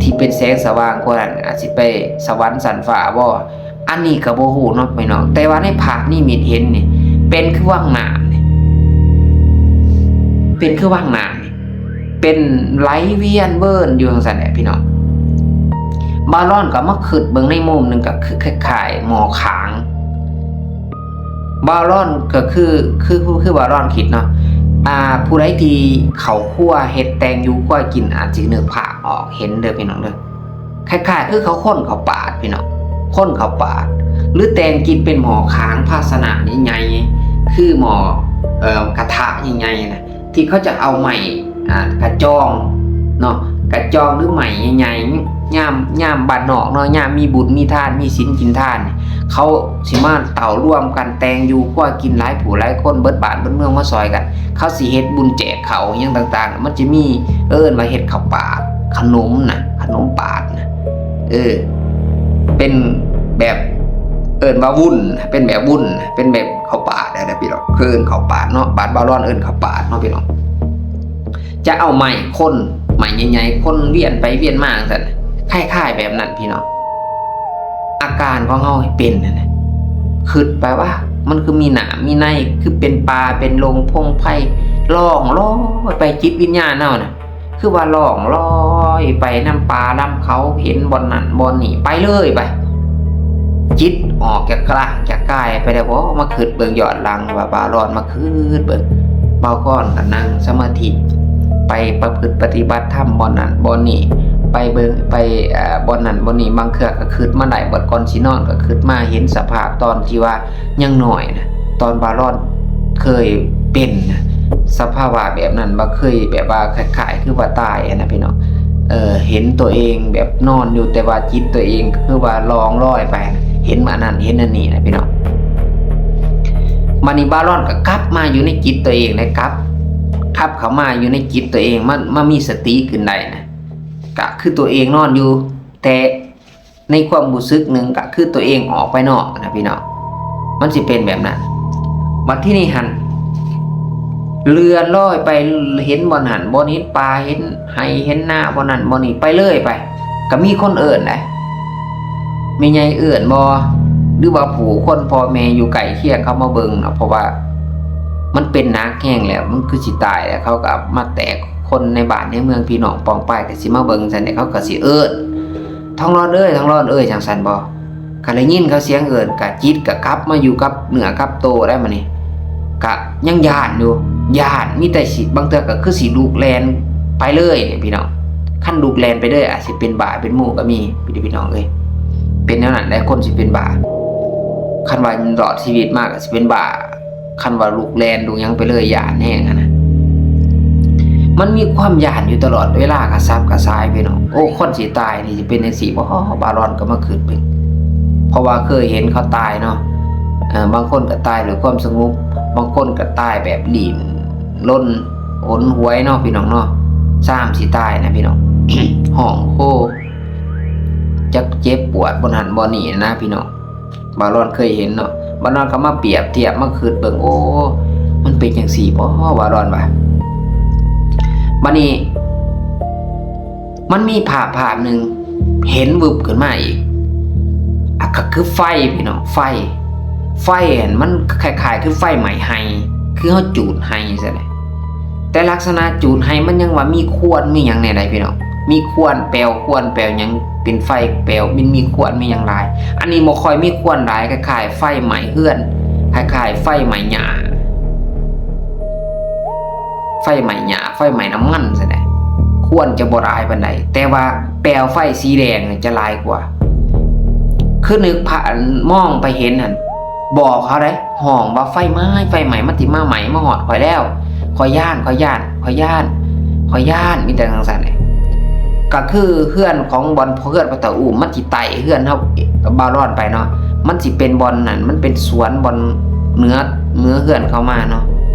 ທີ່ເປັນແສງສະຫວ່າງກວ່ານັ້ນ ອາດຊິໄປສະຫວັນຊັ້ນຟ້າບໍ? ອັນນີ້ກໍບໍ່ຮູ້ເນາະພີ່ນ້ອງ, ແຕ່ວ່າໃນພາບນິມິດເຫັນນີ້ ເປັນຄືວັງນ້ຳນີ້ ເປັນຄືວັງນ້ຳນີ້ ເປັນໄຫຼວຽນເວີນຢູ່ຈັ່ງຊັ້ນແຫຼະພີ່ນ້ອງ. ບ່າວລອນກໍມາຄິດເບິ່ງໃນມຸມໜຶ່ງ ກໍຄືຄ້າຍໆໝໍ້ຂາງ. ບ່າວລອນກໍຄື ຄື ຄື ຄືບ່າວລອນຄິດເນາະ, ອ່າ ຜູ້ໃດທີ່ເຂົ້າຄົວເຮັດແຕ່ງຢູ່ຄົວກິນ ອາດຊິນຶກພາບອອກເຫັນເດີພີ່ນ້ອງເດີ. ຄ້າຍໆຄືເຂົາຄົນເຂົ້າປາດພີ່ນ້ອງ, ຄົນເຂົ້າປາດ ຫຼືແຕ່ງກິນເປັນໝໍ້ຂາງພາຊະນະໃຫຍ່ໆ ຄືໝໍ້ ເອີ ກະທະໃຫຍ່ໆນະ ທີ່ເຂົາຈະເອົາໄມ້ ອ່າ ກະຈອງເນາະ, ກະຈອງ ຫຼືໄມ້ໃຫຍ່ໆ ຍາມ ຍາມບ້ານນອກເນາະ, ຍາມມີບຸນມີທານ ມີສິນກິນທານ ເຂົາຊິມາເຕົ້າລວມກັນແຕ່ງຢູ່ຄົວກິນ ຫຼາຍຜູ້ຫຼາຍຄົນ ເບິດບ້ານເບິດເມືອງມາຊ່ອຍກັນ, ເຂົາຊິເຮັດບຸນແຈກເຂົ້າຫຍັງຕ່າງໆ ມັນຈະມີ ເອີ້ນວ່າເຮັດເຂົ້າປາດ ຂະໜົມນະ ຂະໜົມປາດນະ ເອີ ເປັນແບບ ເອີ້ນວ່າວຸ້ນ ເປັນແບບວຸ້ນ ເປັນແບບເຂົ້າປາດນະພີ່ນ້ອງ, ເອີ້ນເຂົ້າປາດເນາະ, ບ້ານບ່າວລອນເອີ້ນເຂົ້າປາດເນາະພີ່ນ້ອງ. ຈະເອົາໄມ້ຄົນ ໄມ້ໃຫຍ່ໆ ຄົນວຽນໄປວຽນມາຈັ່ງຊັ້ນ ຄ້າຍໆແບບນັ້ນພີ່ນ້ອງ. ອາການຂອງເຮົາເປັນຫັ້ນນະ ຄິດໄປວ່າ ມັນຄືມີນ້ຳມີໃນ ຄືເປັນປ່າເປັນດົງພົງໄພ ລ່ອງລອຍໄປ, ຈິດວິນຍານເຮົານະ ຄືວ່າລ່ອງລອຍໄປນຳປ່ານຳເຂົາ, ເຫັນບ່ອນນັ້ນບ່ອນນີ້ ໄປເລີຍໄປ. ຈິດອອກຈາກຮ່າງຈາກກາຍໄປແລ້ວບໍ? ມາຄິດເບິ່ງຍ້ອນຫຼັງວ່າ ບາລອນມາຄິດເບິ່ງ ບາລອນກໍນັ່ງສະມາທິ ໄປປະພຶດປະຕິບັດທຳບ່ອນນັ້ນບ່ອນນີ້ ໄປເບິ່ງ ໄປ ເອີ ບ່ອນນັ້ນບ່ອນນີ້ ບາງເທື່ອກໍຄິດມາໄດ້ ບັດກ່ອນຊິນອນກໍຄິດມາເຫັນສະພາບຕອນທີ່ວ່າຍັງນ້ອຍນະ ຕອນບາລອນເຄີຍເປັນນະ ສະພາວະແບບນັ້ນ ວ່າເຄີຍແບບວ່າຄ້າຍໆຄືວ່າຕາຍຫັ້ນນະພີ່ນ້ອງ. ເອີ ເຫັນຕົວເອງແບບນອນຢູ່ ແຕ່ວ່າຈິດຕົວເອງຄືວ່າລ່ອງລອຍໄປ ເຫັນອັນນັ້ນເຫັນອັນນີ້ນະພີ່ນ້ອງ. ບາດນີ້ບາລອນກໍກັບມາຢູ່ໃນຈິດຕົວເອງໄດ້ ກັບ ກັບເຂົ້າມາຢູ່ໃນຈິດຕົວເອງ ມາ ມາມີສະຕິຂຶ້ນໄດ້ນະ ກະຄືຕົວເອງນອນຢູ່ ແຕ່ ໃນຄວາມຮູ້ສຶກໜຶ່ງ ກະຄືຕົວເອງອອກໄປນອກນະພີ່ນ້ອງ ມັນຊິເປັນແບບນັ້ນ. ບັດທີນີ້ຫັ້ນ ເລື່ອນລອຍໄປ ເຫັນບ່ອນຫັ້ນບ່ອນນີ້ ເຫັນປ່າ ເຫັນໄຮ່ເຫັນນາ ບ່ອນນັ້ນບ່ອນນີ້ ໄປເລື້ອຍໄປ ກະມີຄົນເອີ້ນໃດ໋ ແມ່ໃຫຍ່ເອີ້ນບໍ່ ຫຼືວ່າຜູ້ຄົນພໍ່ແມ່ຢູ່ໃກ້ຄຽງເຂົາມາເບິ່ງເນາະ ເພາະວ່າມັນເປັນໜັກແຮງແລ້ວ ມັນຄືຊິຕາຍແລ້ວ ເຂົາກະມາແຕກ ຄົນໃນບ້ານໃນເມືອງ ພີ່ນ້ອງປ້ອງປາຍກະຊິມາເບິ່ງຊັ້ນເດ ເຂົາກະຊິເອີ້ນ ທອງຫຼອດເອີຍ ທອງຫຼອດເອີຍ ຈັ່ງຊັ້ນບໍ່? ກະໄດ້ຍິນເຂົາສຽງເອີ້ນ ກະຈິດກະກັບມາຢູ່ກັບເນື້ອກັບໂຕໄດ໋ ບາດນີ້ ກະຍັງຢ້ານຢູ່ ຢ້ານ ມີແຕ່ຊິ ບາງເທື່ອກະຄືຊິລຸກແລ່ນໄປເລີຍນີ້ພີ່ນ້ອງ. ຄັນລຸກແລ່ນໄປເລີຍອາດຊິເປັນບ້າເປັນໂມກະມີພີ່ນ້ອງເອີຍ ເປັນແນວນັ້ນແຫຼະ ຄົນຊິເປັນບ້າ ຄັນວ່າລອດຊີວິດມາກະຊິເປັນບ້າ. ຄັນວ່າລຸກແລ່ນລຸກຫຍັງໄປເລີຍ ຢ້ານແຮງຫັ້ນນະ ມັນມີຄວາມຢ້ານຢູ່ຕະຫຼອດເວລາ ກະສັບກະສ່າຍພີ່ນ້ອງ. ໂອ້ ຄົນຊິຕາຍນີ້ຊິເປັນຈັ່ງຊີ້ບໍ່? ບາລອນກໍມາຄິດເບິ່ງ ເພາະວ່າເຄີຍເຫັນເຂົາຕາຍເນາະ ເອີ ບາງຄົນກໍຕາຍດ້ວຍຄວາມສະຫງົບ ບາງຄົນກໍຕາຍແບບດີ້ນລົນ ຫົນຫວຍເນາະພີ່ນ້ອງເນາະ. ຊ່ຳຊິຕາຍນະພີ່ນ້ອງ ຮ້ອງໂຮ ຈັກເຈັບປວດບ່ອນຫັ້ນບ່ອນນີ້ນະພີ່ນ້ອງ. ບາລອນເຄີຍເຫັນເນາະ ບາລອນກໍມາປຽບທຽບ ມາຄິດເບິ່ງ ໂອ້ ມັນເປັນຈັ່ງຊີ້ບໍ່? ບາລອນວ່າ ບາດນີ້ ມັນມີພາບພາບໜຶ່ງເຫັນວຶບຂຶ້ນມາອີກ ອາ ກໍຄືໄຟພີ່ນ້ອງ ໄຟ ໄຟຫັ້ນມັນຄ້າຍໆຄືໄຟໄໝ້ໄຮ່ ຄືເຮົາຈູດໄຮ່ຊັ້ນແຫຼະ. ແຕ່ລັກສະນະຈູດໄຮ່ມັນຍັງວ່າມີຄວັນມີຫຍັງແດ່ໃດ໋ພີ່ນ້ອງ ມີຄວັນແປວ ຄວັນແປວຫຍັງ ເປັນໄຟແປວ ມັນມີຄວັນມີຫຍັງຫຼາຍ. ອັນນີ້ບໍ່ຄ່ອຍມີຄວັນຫຼາຍ ຄ້າຍໆໄຟໄໝ້ເຮືອນ ຄ້າຍໆໄຟໄໝ້ຫຍ້າ ໄຟໄໝ້ຫຍ້າ ໄຟໄໝ້ນ້ຳມັນຊັ້ນແຫຼະ ຄວັນຈະບໍ່ຫຼາຍປານໃດ ແຕ່ວ່າແປວໄຟສີແດງຈະຫຼາຍກວ່າ. ຄືນຶກພາບ ມອງໄປເຫັນຫັ້ນ ບອກເຂົາໄດ໋ ຮ້ອງວ່າ ໄຟໄໝ້ ໄຟໄໝ້ ມັນຊິມາໄໝ້ມາຮອດຂ້ອຍແລ້ວ ຂ້ອຍຢ້ານ ຂ້ອຍຢ້ານ ຂ້ອຍຢ້ານ ຂ້ອຍຢ້ານ ມີແຕ່ຈັ່ງຊັ້ນເດ. ກໍຄືເຮືອນຂອງບ່ອນ ເຮືອນພໍ່ເຖົ້າອູ້ ມັນຊິໄຕ່ເຮືອນເຮົາ ບ່າວລອນໄປເນາະ ມັນຊິເປັນບ່ອນນັ້ນ ມັນເປັນສວນບ່ອນເໜືອ ເໜືອເຮືອນເຂົາມາເນາະ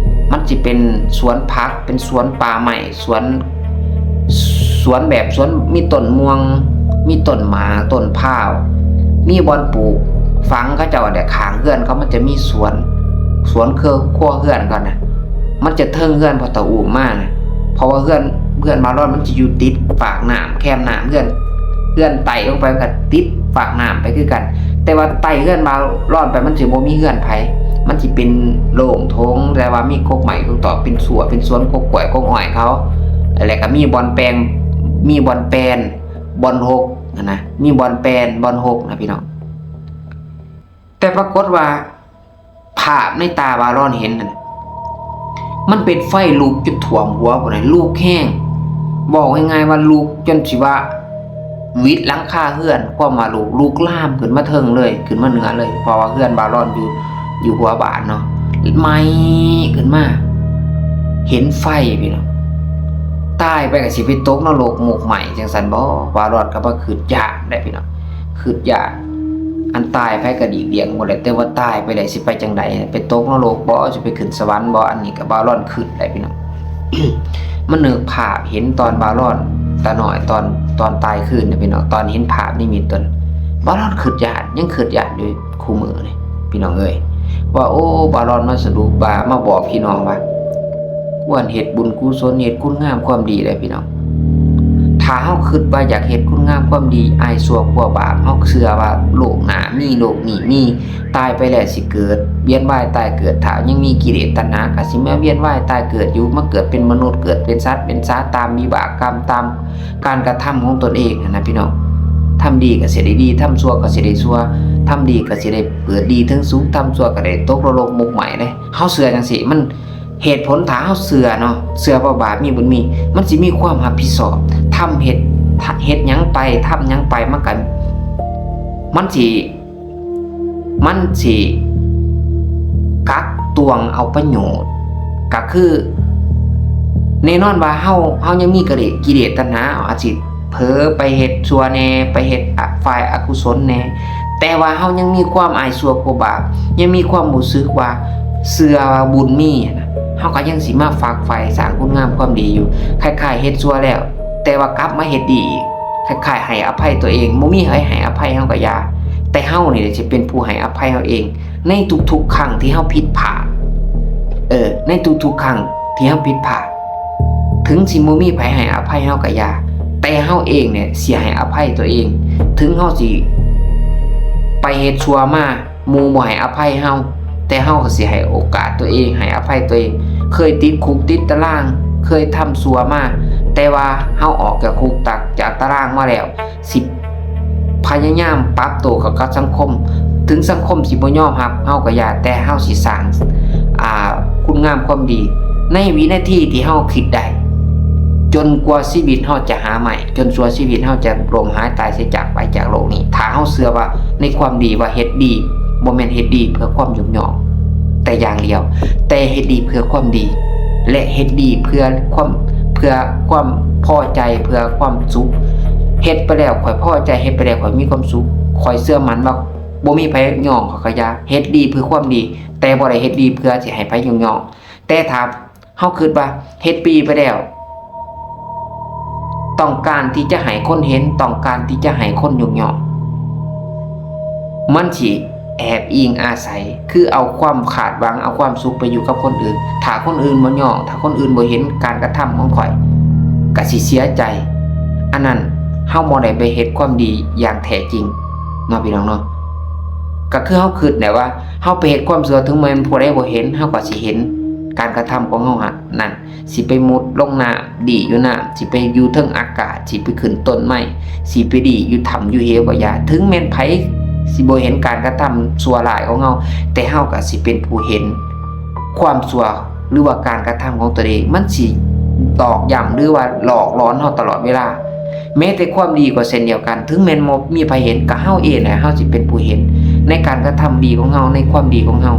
ມັນຊິເປັນສວນຜັກ ເປັນສວນປ່າໄມ້ ສວນ ສວນແບບສວນ ມີຕົ້ນມ່ວງ ມີຕົ້ນໝາກ ຕົ້ນພ້າວ ມີບ່ອນປູກຝັງເຂົາເຈົ້າແຫຼະ ຂ້າງເຮືອນເຂົາມັນຈະມີສວນ ສວນເຄືອຄົວເຮືອນເຂົານະ ມັນຈະເທິງເຮືອນພໍ່ເຖົ້າອູ້ມານະ ເພາະວ່າເຮືອນ ເຮືອນບ່າວລອນມັນຈະຢູ່ຕິດປາກນ້ຳ ແຄມນ້ຳ ເຮືອນ ເຮືອນໄຕ່ລົງໄປມັນກະຕິດປາກນ້ຳໄປຄືກັນ ແຕ່ວ່າໄຕ່ເຮືອນບ່າວລອນໄປມັນຊິບໍ່ມີເຮືອນໃຜ ມັນຊິເປັນໂລ່ງໂຖງ ແຕ່ວ່າມີກົກໄມ້ກົກຕອກ ເປັນສົວ ເປັນສວນກົກກ້ວຍກົກອ້ອຍເຂົາ ແລ້ວກະມີບ່ອນແປງ ມີບ່ອນແປນ ບ່ອນຫົກຫັ້ນນະ ມີບ່ອນແປນ ບ່ອນຫົກນະພີ່ນ້ອງ. ແຕ່ປາກົດວ່າ ພາບໃນຕາບ່າວລອນເຫັນນັ້ນ ມັນເປັນໄຟລຸກຈົນຖ້ວມຫົວພຸ້ນນະ ລຸກແຮງ ເວົ້າງ່າຍໆວ່າລຸກຈົນຊິວ່າຫວິດຫຼັງຄາເຮືອນ ຄວາມວ່າລຸກ ລຸກລາມຂຶ້ນມາເທິງເລີຍ ຂຶ້ນມາເໜືອເລີຍ ເພາະວ່າເຮືອນບ່າວລອນຢູ່ ຢູ່ຫົວບ້ານເນາະ ໄໝ້ຂຶ້ນມາ ເຫັນໄຟພີ່ນ້ອງ ຕາຍໄປກໍຊິໄປຕົກນະລົກໝົກໄໝ້ຈັ່ງຊັ້ນບໍ? ບ່າວລອນກໍມາຄິດຢ້ານໄດ໋ພີ່ນ້ອງ ຄິດຢ້ານ ອັນຕາຍໃຜກໍຫຼີກລ່ຽງໝົດແຫຼະ ແຕ່ວ່າຕາຍໄປແລ້ວຊິໄປຈັ່ງໃດ? ໄປຕົກນະລົກບໍ? ຊິໄປຂຶ້ນສະຫວັນບໍ? ອັນນີ້ກໍບ່າວລອນຄິດໄດ້ພີ່ນ້ອງ ມານຶກພາບເຫັນຕອນບ່າວລອນຕານ້ອຍ ຕອນ ຕອນຕາຍຄືນນະພີ່ນ້ອງ ຕອນເຫັນພາບນິມິດຕົນ ບ່າວລອນຄິດຢ້ານ ຍັງຄິດຢ້ານຢູ່ ຄູ່ມື້ນີ້ພີ່ນ້ອງເອີຍ ວ່າ ໂອ້ ບ່າວລອນມາສະຫຼຸບວ່າ ມາບອກພີ່ນ້ອງວ່າ ຄວນເຮັດບຸນກຸສົນ ເຮັດຄຸນງາມຄວາມດີເດີພີ່ນ້ອງ. ຖ້າເຮົາຄິດວ່າຢາກເຮັດຄຸນງາມຄວາມດີ ອາຍຊົ່ວກົວບາບ, ເຮົາເຊື່ອວ່າໂລກໜ້າມີ, ໂລກນີ້ມີ, ຕາຍໄປແລ້ວຊິເກີດ, ວຽນວ່າຍຕາຍເກີດ, ຖ້າຍັງມີກິເລດຕັນຫາກໍຊິມາວຽນວ່າຍຕາຍເກີດຢູ່, ມາເກີດເປັນມະນຸດ, ເກີດເປັນສັດເປັນສາ ຕາມວິບາກກຳ, ຕາມ ການກະທຳຂອງຕົນເອງຫັ້ນນະພີ່ນ້ອງ. ທຳດີກໍຊິໄດ້ດີ, ທຳຊົ່ວກໍຊິໄດ້ຊົ່ວ. ທຳດີກໍຊິໄດ້ເກີດດີເຖິງສຸກ, ທຳຊົ່ວກໍໄດ້ຕົກນະລົກໝົກໄໝເດ້. ເຮົາເຊື່ອຈັ່ງຊີ້, ມັນ ເຫດຜົນ ຖ້າເຮົາເຊື່ອເນາະ, ເຊື່ອວ່າບາບມີບຸນມີ, ມັນຊິມີຄວາມຮັບຜິດຊອບ. ທຳເຮັດ ເຮັດຫຍັງໄປ, ທຳຫຍັງໄປ, ມັນກໍ ມັນຊິ ມັນຊິກັກຕວງເອົາປະໂຫຍດ. ກໍຄື ແນ່ນອນວ່າເຮົາ ເຮົາຍັງມີກະເລດ ກິເລດຕັນຫາ, ເຮົາອາດຊິເຜີໄປເຮັດຊົ່ວແດ່, ໄປເຮັດ ອະ ຝ່າຍອະກຸສົນແດ່, ແຕ່ວ່າເຮົາຍັງມີຄວາມອາຍຊົ່ວກົວບາບ, ຍັງມີຄວາມຮູ້ສຶກວ່າເຊື່ອວ່າບຸນມີຫັ້ນນະ, ເຮົາກໍຍັງຊິມາຝັກໃຝ່ສ້າງຄຸນງາມຄວາມດີຢູ່. ຄ້າຍໆເຮັດຊົ່ວແລ້ວ, ແຕ່ວ່າກັບມາເຮັດດີອີກ, ຄ້າຍໆໃຫ້ອະໄພຕົວເອງ. ບໍ່ມີໃຜໃຫ້ອະໄພເຮົາກໍຢ່າ, ແຕ່ເຮົານີ້ແຫຼະຊິເປັນຜູ້ໃຫ້ອະໄພເຮົາເອງ ໃນທຸກໆຄັ້ງທີ່ເຮົາຜິດພາດ. ເອີ, ໃນທຸກໆຄັ້ງທີ່ເຮົາຜິດພາດ, ເຖິງຊິບໍ່ມີໃຜໃຫ້ອະໄພເຮົາກໍຢ່າ, ແຕ່ເຮົາເອງນີ້ຊິໃຫ້ອະໄພຕົວເອງ. ເຖິງເຮົາຊິໄປເຮັດຊົ່ວມາ, ໝູ່ບໍ່ໃຫ້ອະໄພເຮົາ, ແຕ່ເຮົາກໍຊິໃຫ້ໂອກາດຕົວເອງ, ໃຫ້ອະໄພຕົວເອງ. ເຄີຍຕິດຄຸກຕິດຕາລາງ, ເຄີຍທຳຊົ່ວມາ, ແຕ່ວ່າເຮົາອອກຈາກຄຸກ ຈາກຕາລາງມາແລ້ວ, ຊິພະຍາຍາມປັບໂຕເຂົ້າກັບສັງຄົມ. ເຖິງສັງຄົມຊິບໍ່ຍອມຮັບເຮົາກໍຢ່າ, ແຕ່ເຮົາຊິສ້າງ ອ່າ ຄຸນງາມຄວາມດີໃນວິນາທີທີ່ເຮົາຄິດໄດ້, ຈົນກວ່າຊີວິດເຮົາຈະຫາໄມ້, ຈົນກວ່າຊີວິດເຮົາຈະລົ້ມຫາຍຕາຍເສຍຈາກໄປຈາກໂລກນີ້. ຖ້າເຮົາເຊື່ອວ່າ ໃນຄວາມດີ ວ່າເຮັດດີ ບໍ່ແມ່ນເຮັດດີເພື່ອຄວາມຍົກຍ້ອງແຕ່ຢ່າງດຽວ, ແຕ່ເຮັດດີເພື່ອຄວາມດີ ແລະ ເຮັດດີເພື່ອຄວາມ ເພື່ອຄວາມພໍໃຈ, ເພື່ອຄວາມສຸກ. ເຮັດໄປແລ້ວຂ້ອຍພໍໃຈ, ເຮັດໄປແລ້ວຂ້ອຍມີຄວາມສຸກ. ຂ້ອຍເຊື່ອໝັ້ນວ່າບໍ່ມີໃຜຍ້ອງຂ້ອຍກະຢ່າ. ເຮັດດີເພື່ອຄວາມດີ, ແຕ່ບໍ່ໄດ້ເຮັດດີເພື່ອຊິໃຫ້ໃຜຍົກຍ້ອງ. ແຕ່ຖ້າ ເຮົາຄິດວ່າເຮັດດີໄປແລ້ວ ຕ້ອງການທີ່ຈະໃຫ້ຄົນເຫັນ, ຕ້ອງການທີ່ຈະໃຫ້ຄົນຍົກຍ້ອງ, ມັນຊິແອບອີງອາໄສ, ຄືເອົາຄວາມຄາດຫວັງ, ເອົາຄວາມສຸກໄປຢູ່ກັບຄົນອື່ນ. ຖ້າຄົນອື່ນບໍ່ຍ້ອງ, ຖ້າຄົນອື່ນບໍ່ເຫັນການກະທຳຂອງຂ້ອຍ, ກະຊິເສຍໃຈ. ອັນນັ້ນເຮົາບໍ່ໄດ້ໄປເຮັດຄວາມດີຢ່າງແທ້ຈິງເນາະ ພີ່ນ້ອງເນາະ. ກະຄືເຮົາຄິດແຫຼະວ່າ ເຮົາໄປເຮັດຄວາມຊົ່ວ, ເຖິງແມ່ນຜູ້ໃດບໍ່ເຫັນ, ເຮົາກໍຊິເຫັນການກະທຳຂອງເຮົາຫັ້ນ. ນັ້ນ ຊິໄປມຸດລົງນ້ຳ ດີ້ຢູ່ນ້ຳ, ຊິໄປຢູ່ເທິງອາກາດ, ຊິໄປຂຶ້ນຕົ້ນໄມ້, ຊິໄປດີ້ຢູ່ຖ້ຳຢູ່ເຫວກໍຢ່າ. ເຖິງແມ່ນໃຜຊິບໍ່ເຫັນການກະທຳຊົ່ວຮ້າຍຂອງເຮົາ, ແຕ່ເຮົາກໍຊິເປັນຜູ້ເຫັນຄວາມຊົ່ວ ຫຼືວ່າການກະທຳຂອງຕົນເອງ. ມັນຊິຕອກຢ້ຳ ຫຼືວ່າຫຼອກຫຼອນເຮົາຕະຫຼອດເວລາ. ແມ້ແຕ່ຄວາມດີກໍເຊັ່ນດຽວກັນ, ເຖິງແມ່ນບໍ່ມີໃຜເຫັນ, ກໍເຮົາເອງແຫຼະ ເຮົາຊິເປັນຜູ້ເຫັນໃນການກະທຳດີຂອງເຮົາ, ໃນຄວາມດີຂອງເຮົາ.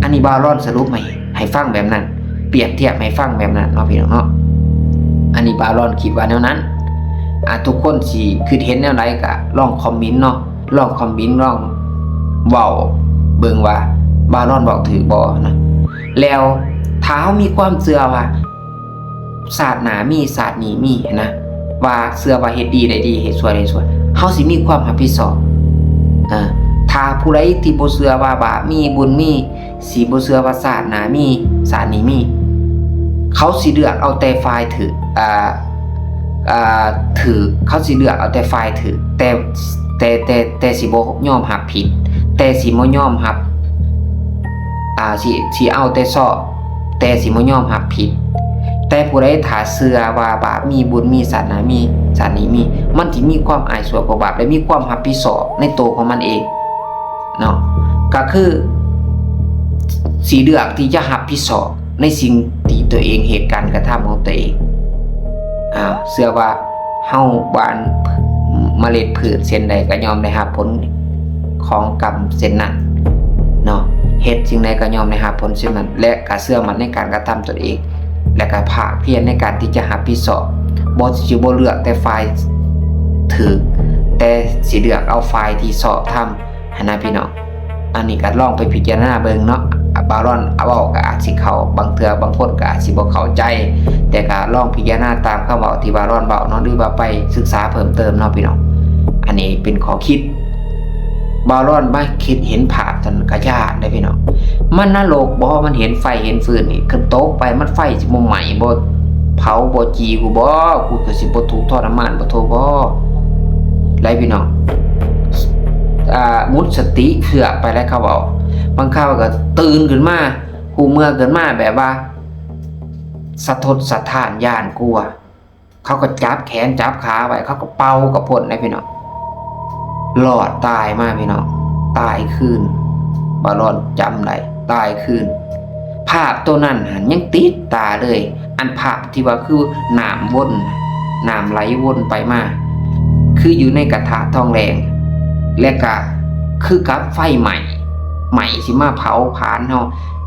ອັນນີ້ບ່າວລອນສະຫຼຸບໃຫ້ ໃຫ້ຟັງແບບນັ້ນ, ປຽບທຽບໃຫ້ຟັງແບບນັ້ນເນາະ ພີ່ນ້ອງເນາະ. ອັນນີ້ບ່າວລອນຄິດວ່າແນວນັ້ນ. ອາ ທຸກຄົນຊິຄິດເຫັນແນວໃດກໍລອງຄອມເມັນເນາະ, ລອງຄອມເມັນ ລອງເວົ້າເບິ່ງວ່າບ່າວລອນເວົ້າຖືກບໍ່ນະ. ແລ້ວຖ້າເຮົາມີຄວາມເຊື່ອວ່າຊາດໜ້າມີ ຊາດນີ້ມີນະ, ວ່າເຊື່ອວ່າເຮັດດີໄດ້ດີ, ເຮັດຊົ່ວໄດ້ຊົ່ວ, ເຮົາຊິມີຄວາມຮັບຜິດຊອບ. ເອີ ຖ້າຜູ້ໃດທີ່ບໍ່ເຊື່ອວ່າບາບມີ ບຸນມີ, ຊິບໍ່ເຊື່ອວ່າຊາດໜ້າມີ ຊາດນີ້ມີ, ເຂົາຊິເລືອກເອົາແຕ່ຝ່າຍຖືກ ອ່າ ອ່າ ຖືກ, ເຂົາຊິເລືອກເອົາແຕ່ຝ່າຍຖືກ, ແຕ່ ແຕ່ ແຕ່ ແຕ່ຊິບໍ່ຍອມຮັບຜິດ, ແຕ່ຊິບໍ່ຍອມຮັບ ອ່າ ຊິ ຊິເອົາແຕ່ຊອບ, ແຕ່ຊິບໍ່ຍອມຮັບຜິດ. ແຕ່ຜູ້ໃດຖ້າເຊື່ອວ່າບາບມີ ບຸນມີ ຊາດໜ້າມີ ຊາດນີ້ມີ, ມັນຊິມີຄວາມອາຍຊົ່ວກວ່າບາບ ແລະ ມີຄວາມຮັບຜິດຊອບໃນໂຕຂອງມັນເອງ. ເນາະ, ກໍຄືຊິເລືອກທີ່ຈະຮັບຜິດຊອບໃນສິ່ງທີ່ຕົວເອງເຮັດ, ການກະທຳຂອງຕົວເອງ. ອາ ເຊື່ອວ່າເຮົາຫວ່ານເມລັດພືດເຊັ່ນໃດ ກໍຍ່ອມໄດ້ຮັບຜົນຂອງກຳເຊັ່ນນັ້ນເນາະ, ເຮັດສິ່ງໃດກໍຍ່ອມໄດ້ຮັບຜົນເຊັ່ນນັ້ນ ແລະ ກໍເຊື່ອໝັ້ນໃນການກະທຳຕົນເອງ ແລະ ກໍພາກພຽນໃນການທີ່ຈະຮັບຜິດຊອບ, ບໍ່ ຊິບໍ່ເລືອກແຕ່ຝ່າຍຖືກ ແຕ່ຊິເລືອກເອົາຝ່າຍທີ່ຊອບທຳ. ຫັ້ນນະພີ່ນ້ອງ, ອັນນີ້ກໍລອງໄປພິຈາລະນາເບິ່ງເນາະ. ບ່າວລອນເວົ້າກໍອາດຊິເຂົ້າ, ບາງເທື່ອບາງຄົນກໍອາດຊິບໍ່ເຂົ້າໃຈ, ແຕ່ກໍລອງພິຈາລະນາຕາມຄຳເວົ້າທີ່ບ່າວລອນເວົ້າເນາະ, ຫຼືວ່າໄປສຶກສາເພີ່ມເຕີມເນາະພີ່ນ້ອງ. ອັນນີ້ເປັນຂໍ້ຄິດ. ບ່າວລອນມາຄິດເຫັນພາບນັ້ນກໍຢ້ານເດ້ພີ່ນ້ອງ. ມັນນະລົກບໍ່? ມັນເຫັນໄຟເຫັນຟືນນີ້, ຄັນຕົກໄປມັນໄຟຊິບໍ່ໄໝ້ບໍ່ ເຜົາບໍ່ຈີ່ກູບໍ່? ກູກໍຊິບໍ່ທຸກທໍລະມານບໍ່ໂທບໍ່? ໄດ້ພີ່ນ້ອງ. ອ່າ ໝົດສະຕິເຄືອໄປແລ້ວ ເຂົາເວົ້າ. ບາງຄາວກໍຕື່ນຂຶ້ນມາ, ຮູ້ເມື່ອຂຶ້ນມາແບບວ່າສະທົດສະທ້ານຢ້ານກົວ. ເຂົາກໍຈັບແຂນຈັບຂາໄວ້, ເຂົາກໍເປົ່າກໍພົ້ນໄດ້ພີ່ນ້ອງ. ລອດຕາຍມາພີ່ນ້ອງ. ຕາຍຄືນ. ບ່າວລອນຈຳໄດ້ ຕາຍຄືນ. ພາບໂຕນັ້ນຫັ້ນຍັງຕິດຕາເລີຍ, ອັນພາບທີ່ວ່າຄືນ້ຳວົນ, ນ້ຳໄຫຼວົນໄປມາ ຄືຢູ່ໃນກະທະທອງແດງ ແລະກະຄືກັບໄຟໄໝ້, ໄໝ້ຊິມາເຜົາຜານເຮົາ,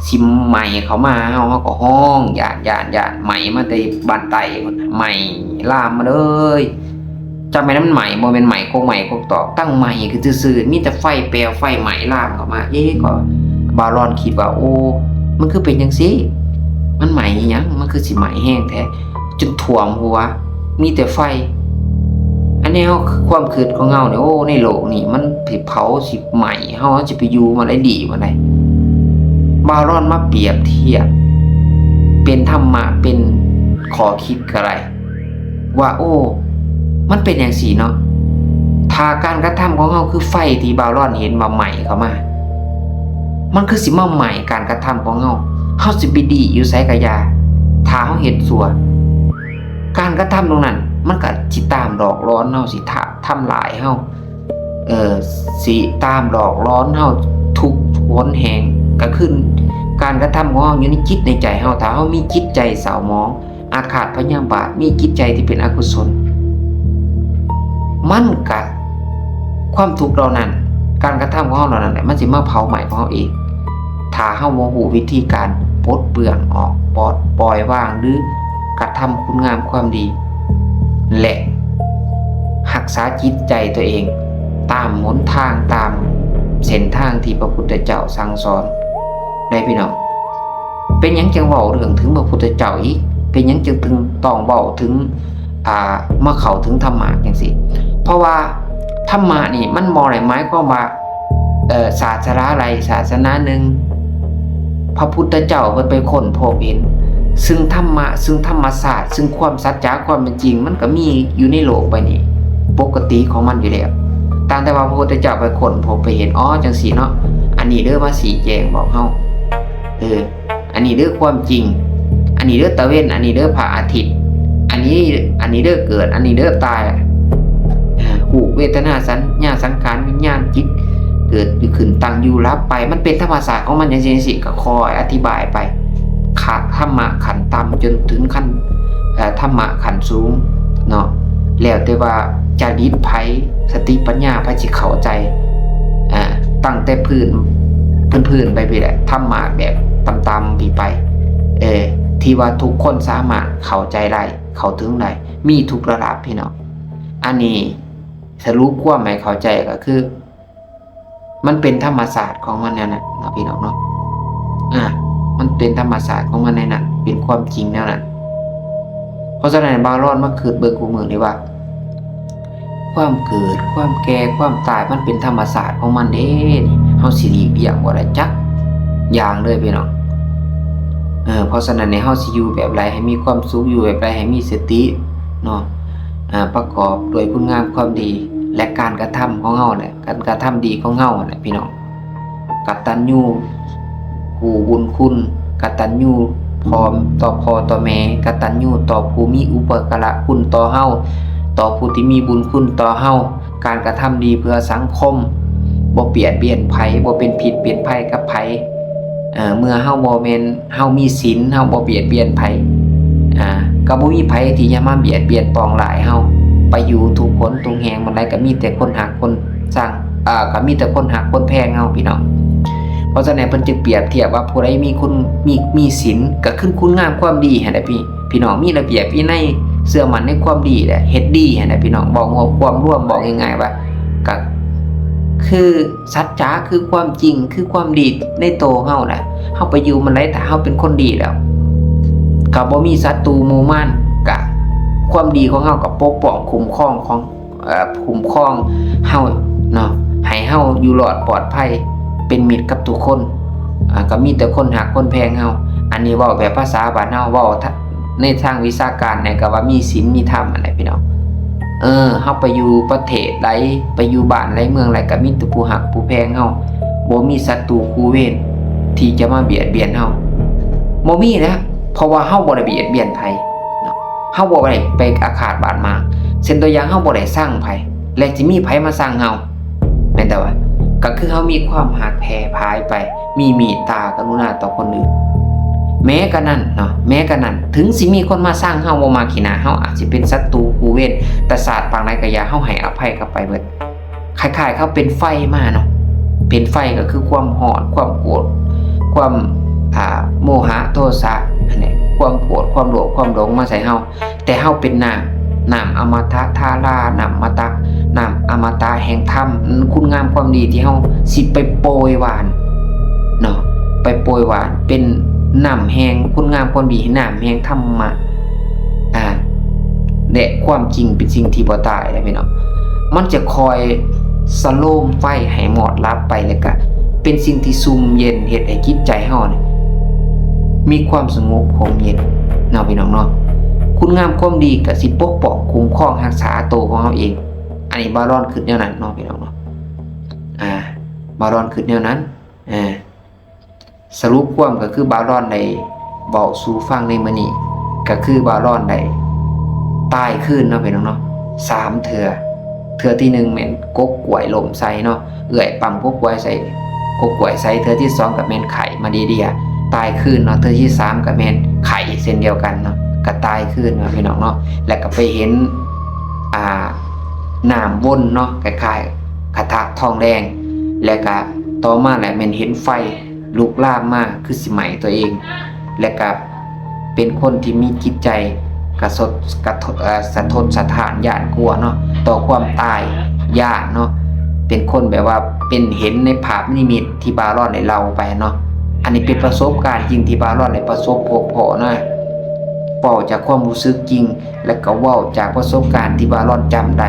ຊິໄໝ້ເຂົ້າມາເຮົາ, ເຮົາກໍຮ້ອງຢ້ານ, ຢ້ານ, ຢ້ານ, ໄໝ້ມາແຕ່ບ້ານໃຕ້ພຸ້ນ, ໄໝ້ລາມມາເລີຍ. ຈັກແມ່ນມັນໄໝ້, ບໍ່ແມ່ນໄໝ້ກົກໄມ້ກົກຕອກ, ຕັ້ງໄໝ້ຄືຊື່ໆ, ມີແຕ່ໄຟແປວໄຟໄໝ້ລາມເຂົ້າມາ. ເອ ກໍບ່າວລອນຄິດວ່າ ໂອ້ ມັນຄືເປັນຈັ່ງຊີ້? ມັນໄໝ້ອີ່ຫຍັງ? ມັນຄືຊິໄໝ້ແຮງແທ້? ຈົນຖ້ວມຫົວ ມີແຕ່ໄຟ. ອັນແນວຄວາມຄິດຂອງເຮົານີ້ ໂອ້ ໃນໂລກນີ້ມັນຊິເຜົາຊິໄໝ້ເຮົາ, ເຮົາຊິໄປຢູ່ບ່ອນໃດດີບ່ອນໃດ? ບ່າວລອນມາປຽບທຽບເປັນທຳມະ ເປັນຂໍ້ຄິດກໍໄດ້ ວ່າ ໂອ້ ມັນເປັນຈັ່ງຊີ້ເນາະ, ຖ້າການກະທຳຂອງເຮົາຄືໄຟທີ່ບ່າວລອນເຫັນວ່າໄໝ້ເຂົ້າມາ, ມັນຄືຊິມາໄໝ້ການກະທຳຂອງເຮົາ. ເຮົາຊິໄປດີຢູ່ໃສກະຢ່າ, ຖ້າເຮົາເຮັດຊົ່ວ, ການກະທຳຕົງນັ້ນມັນກະຊິຕາມຫຼອກຫຼອນເຮົາ, ຊິທະ ທຳລາຍເຮົາ, ເອີ ຊິຕາມຫຼອກຫຼອນເຮົາທຸກຫົນແຫ່ງ. ກະຄືການກະທຳຂອງເຮົາຢູ່ໃນຈິດໃນໃຈເຮົາ, ຖ້າເຮົາມີຈິດໃຈເສົ້າໝອງ ອາຄາດພະຍາບາດ, ມີຈິດໃຈທີ່ເປັນອະກຸສົນ, ມັນກະ ຄວາມທຸກເຫຼົ່ານັ້ນ, ການກະທຳຂອງເຮົາເຫຼົ່ານັ້ນແຫຼະ ມັນຊິມາເຜົາໄໝ້ຂອງເຮົາເອງ. ຖ້າເຮົາບໍ່ຮູ້ວິທີການປົດເປື້ອນອອກ, ປອດ ປ່ອຍວາງ ຫຼື ກະທຳຄຸນງາມຄວາມດີ ແລະ ຮັກສາຈິດໃຈຕົວເອງ ຕາມຫົນທາງ, ຕາມເສັ້ນທາງທີ່ພະພຸດທະເຈົ້າສັ່ງສອນ ໄດ້ພີ່ນ້ອງ. ເປັນຫຍັງຈຶ່ງເວົ້າເລື່ອງເຖິງພະພຸດທະເຈົ້າອີກ? ເປັນຫຍັງຈຶ່ງ ເຖິງຕ້ອງເວົ້າເຖິງ ອ່າ ມາເຂົ້າເຖິງທຳມະຈັ່ງຊີ້? ເພາະວ່າທຳມະນີ້ມັນບໍ່ໄດ້ໝາຍຄວາມວ່າ ເອີ ສາສະໜາໃດສາສະໜາໜຶ່ງ, ພະພຸດທະເຈົ້າເພິ່ນໄປຄົ້ນພົບເຫັນ ຊຶ່ງທຳມະ, ຊຶ່ງທຳມະຊາດ, ຊຶ່ງຄວາມສັດຈະຄວາມເປັນຈິງ ມັນກໍມີຢູ່ໃນໂລກໃບນີ້ປົກກະຕິຂອງມັນຢູ່ແລ້ວ. ຕ່າງແຕ່ວ່າພະພຸດທະເຈົ້າໄປຄົ້ນພົບໄປເຫັນ, ອໍ ຈັ່ງຊີ້ເນາະ, ອັນນີ້ເດີມາຊີ້ແຈງບອກເຮົາ, ເອີ ອັນນີ້ເດີຄວາມຈິງ, ອັນນີ້ເດີຕາເວັນ, ອັນນີ້ເດີພະອາທິດ, ອັນນີ້ ອັນນີ້ເດີເກີດ, ອັນນີ້ເດີຕາຍ, ຮູບ ເວທະນາ ສັນຍາ ສັງຂານ ວິນຍານ ຈິດ ເກີດຂຶ້ນ ຕັ້ງຢູ່ ຫຼັບໄປ, ມັນເປັນທຳມະຊາດຂອງມັນຈັ່ງຊີ້, ຈັ່ງຊີ້ ກໍຄ່ອຍອະທິບາຍໄປ, ຂະ ທຳມະຂັ້ນຕ່ຳຈົນເຖິງຂັ້ນ ເອີ ທຳມະຂັ້ນສູງເນາະ, ແລ້ວແຕ່ວ່າຈະລິດໃຜ ສະຕິປັນຍາໃຜຊິເຂົ້າໃຈ, ເອີ ຕັ້ງແຕ່ພື້ນ ພື້ນໆ ໄປພີ້ແຫຼະ, ທຳມະແບບຕ່ຳໆ ພີ້ໄປ, ເອີ ທີ່ວ່າທຸກຄົນສາມາດເຂົ້າໃຈໄດ້ ເຂົ້າເຖິງໄດ້ ມີທຸກລະດັບພີ່ນ້ອງ. ອັນນີ້ສະຫຼຸບຄວາມໃຫ້ເຂົ້າໃຈກໍຄື ມັນເປັນທຳມະຊາດຂອງມັນແນວນັ້ນເນາະ ພີ່ນ້ອງເນາະ, ອາ ມັນເປັນທຳມະຊາດຂອງມັນໃນນັ້ນ, ເປັນຄວາມຈິງແນວນັ້ນ. ເພາະສະນັ້ນ ບ່າວລອນມາຄິດເບິ່ງຄູ່ມື້ນີ້ວ່າ ຄວາມເກີດ ຄວາມແກ່ ຄວາມຕາຍ ມັນເປັນທຳມະຊາດຂອງມັນເດ້, ເຮົາຊິຫຼີກລ່ຽງບໍ່ໄດ້ຈັກຢ່າງເລີຍ ພີ່ນ້ອງ. ເອີ ເພາະສະນັ້ນນີ້ ເຮົາຊິຢູ່ແບບໃດໃຫ້ມີຄວາມສຸກ, ຢູ່ແບບໃດໃຫ້ມີສະຕິເນາະ, ອາ ປະກອບດ້ວຍຄຸນງາມຄວາມດີ ແລະ ການກະທຳຂອງເຮົາແຫຼະ, ການກະທຳດີຂອງເຮົາຫັ້ນແຫຼະ ພີ່ນ້ອງ. ກະຕັນຍູຮູ້ບຸນຄຸນ, ກະຕັນຍູພໍ່ ຕໍ່ພໍ່ຕໍ່ແມ່, ກະຕັນຍູຕໍ່ຜູ້ມີອຸປະກາລະຄຸນຕໍ່ເຮົາ, ຕໍ່ຜູ້ທີ່ມີບຸນຄຸນຕໍ່ເຮົາ, ການກະທຳດີເພື່ອສັງຄົມ, ບໍ່ບຽດບຽນໃຜ, ບໍ່ເປັນພິດເປັນໄພກັບໃຜ. ເອີ ເມື່ອເຮົາບໍ່ແມ່ນ ເຮົາມີສິນ, ເຮົາບໍ່ບຽດບຽນໃຜ, ອາ ກໍບໍ່ມີໃຜທີ່ຈະມາບຽດບຽນປອງຮ້າຍເຮົາ. ໄປຢູ່ທຸກຄົນທຸກແຫ່ງ ບ່ອນໃດກໍມີແຕ່ຄົນຮັກຄົນຊັງ, ອາ ກໍມີແຕ່ຄົນຮັກຄົນແພງເຮົາ ພີ່ນ້ອງ. ເພາະສະນັ້ນ ເພິ່ນຈຶ່ງປຽບທຽບວ່າ ຜູ້ໃດມີຄຸນ ມີ ມີສິນ ກໍຄືຄຸນງາມຄວາມດີຫັ້ນແຫຼະ ພີ່ ພີ່ນ້ອງ, ມີລະບຽບວິໄນ, ເຊື່ອໝັ້ນໃນຄວາມດີ ແລະ ເຮັດດີຫັ້ນແຫຼະ ພີ່ນ້ອງ. ເວົ້າຮວມ ຄວາມລວມ ເວົ້າງ່າຍໆວ່າ ກໍຄື ສັດຈະ ຄືຄວາມຈິງ ຄືຄວາມດີໃນໂຕເຮົານະ, ເຮົາໄປຢູ່ໝ່ອງໃດ ຖ້າເຮົາເປັນຄົນດີແລ້ວ ກໍບໍ່ມີສັດຕູໝູ່ມານ, ກະຄວາມດີຂອງເຮົາກໍປົກປ້ອງຄຸ້ມຄອງຂອງ ເອີ ຄຸ້ມຄອງເຮົາເນາະ, ໃຫ້ເຮົາຢູ່ລອດປອດໄພ ເປັນມິດກັບທຸກຄົນ, ອາ ກໍມີແຕ່ຄົນຮັກຄົນແພງເຮົາ. ອັນນີ້ເວົ້າແບບພາສາບ້ານເຮົາ ເວົ້າ ໃນທາງວິຊາການນີ້ກໍວ່າມີສິນມີທຳຫັ້ນແຫຼະ ພີ່ນ້ອງ. ເອີ ເຮົາໄປຢູ່ປະເທດໃດ ໄປຢູ່ບ້ານໃດເມືອງໃດ ກໍມີແຕ່ຜູ້ຮັກຜູ້ແພງເຮົາ, ບໍ່ມີສັດຕູຄູ່ເວນທີ່ຈະມາບຽດບຽນເຮົາ, ບໍ່ມີແລ້ວ. ເພາະວ່າເຮົາບໍ່ໄດ້ບຽດບຽນໃຜເນາະ, ເຮົາບໍ່ໄດ້ໄປອາຄາດບາດໝາງ. ເຊັ່ນຕົວຢ່າງ ເຮົາບໍ່ໄດ້ຊັງໃຜ ແລະ ຊິມີໃຜມາຊັງເຮົາ? ແມ່ນແຕ່ວ່າ ກໍຄືເຮົາມີຄວາມຮັກແຜ່ຜາຍໄປ, ມີເມດຕາກະລຸນາຕໍ່ຄົນອື່ນ. ແມ້ກະນັ້ນເນາະ, ແມ້ກະນັ້ນ ເຖິງຊິມີຄົນມາຊັງເຮົາ, ບໍ່ມັກຂີ້ໜ້າເຮົາ, ອາດຊິເປັນສັດຕູຄູ່ເວນ, ຕາຊາດປາງໃດກະຢ່າ, ເຮົາໃຫ້ອະໄພເຂົາໄປເບິດ. ຄ້າຍໆ ເຂົາເປັນໄຟມາເນາະ, ເປັນໄຟກໍຄືຄວາມຮ້ອນ, ຄວາມໂກດ, ຄວາມ ອ່າ ໂມຫະໂທສະ ຫັ້ນແຫຼະ, ຄວາມໂກດ, ຄວາມໂລບ, ຄວາມຫຼົງມາໃສ່ເຮົາ. ແຕ່ເຮົາເປັນນ້ຳ, ນ້ຳອະມະຕະທາລາ, ນ້ຳມະຕະ, ນ້ຳອະມະຕະແຫ່ງທຳ, ຄຸນງາມຄວາມດີທີ່ເຮົາຊິໄປໂປຍຫວ່ານເນາະ, ໄປໂປຍຫວ່ານເປັນນ້ຳແຫ່ງຄຸນງາມຄວາມດີ, ນ້ຳແຫ່ງທຳມະ ອ່າ ແລະ ຄວາມຈິງເປັນສິ່ງທີ່ບໍ່ຕາຍເດ້ພີ່ນ້ອງ. ມັນຈະຄອຍສະໂລມໄຟໃຫ້ມອດດັບໄປ, ແລະກະເປັນສິ່ງທີ່ຊຸ່ມເຢັນ, ເຮັດໃຫ້ຈິດໃຈເຮົານີ້ມີຄວາມສະຫງົບຮົ່ມເຢັນເນາະ ພີ່ນ້ອງເນາະ. ຄຸນງາມຄວາມດີກະຊິປົກປ້ອງຄຸ້ມຄອງຮັກສາໂຕຂອງເຮົາເອງ. ອັນນີ້ບ່າວລອນຄິດແນວນັ້ນເນາະ ພີ່ນ້ອງເນາະ, ອ່າ ບ່າວລອນຄິດແນວນັ້ນ. ເອີ ສະຫຼຸບຄວາມກໍຄືບ່າວລອນໄດ້ເວົ້າສູ່ຟັງໃນມື້ນີ້ ກໍຄືບ່າວລອນໄດ້ຕາຍຄືນເນາະ ພີ່ນ້ອງເນາະ, ສາມເທື່ອ. ເທື່ອທີໜຶ່ງແມ່ນກົກກ້ວຍລົ້ມໃສ່ເນາະ, ເອື້ອຍປ້ຳກົກກ້ວຍໃສ່, ກົກກ້ວຍໃສ່. ເທື່ອທີສອງກໍແມ່ນໄຂ້ມາລາເຣຍ, ຕາຍຄືນເນາະ. ເທື່ອທີສາມກໍແມ່ນໄຂ້ເຊັ່ນດຽວກັນເນາະ, ກໍຕາຍຄືນເນາະ ພີ່ນ້ອງເນາະ. ແລ້ວກໍໄປເຫັນ ອ່າ ນ້ຳວົນເນາະ, ຄ້າຍໆ ກະທະທອງແດງ, ແລ້ວກະຕໍ່ມາແຫຼະແມ່ນເຫັນໄຟ ລຸກລາມມາຄືຊິໄໝ້ຕົວເອງ ແລະກະເປັນຄົນທີ່ມີຈິດໃຈກະສົດ ກະທົ- ເອີ ສະທົດສະທ້ານຢ້ານກົວເນາະ ຕໍ່ຄວາມຕາຍ ຢ້ານເນາະ. ເປັນຄົນແບບວ່າເປັນເຫັນໃນພາບນິມິດທີ່ບ່າວລອນໄດ້ເລົ່າໄປເນາະ. ອັນນີ້ເປັນປະສົບການຈິງທີ່ບ່າວລອນໄດ້ປະສົບພົບພໍ້ນະ ເວົ້າຈາກຄວາມຮູ້ສຶກຈິງ ແລະກໍເວົ້າຈາກປະສົບການທີ່ບ່າວລອນຈຳໄດ້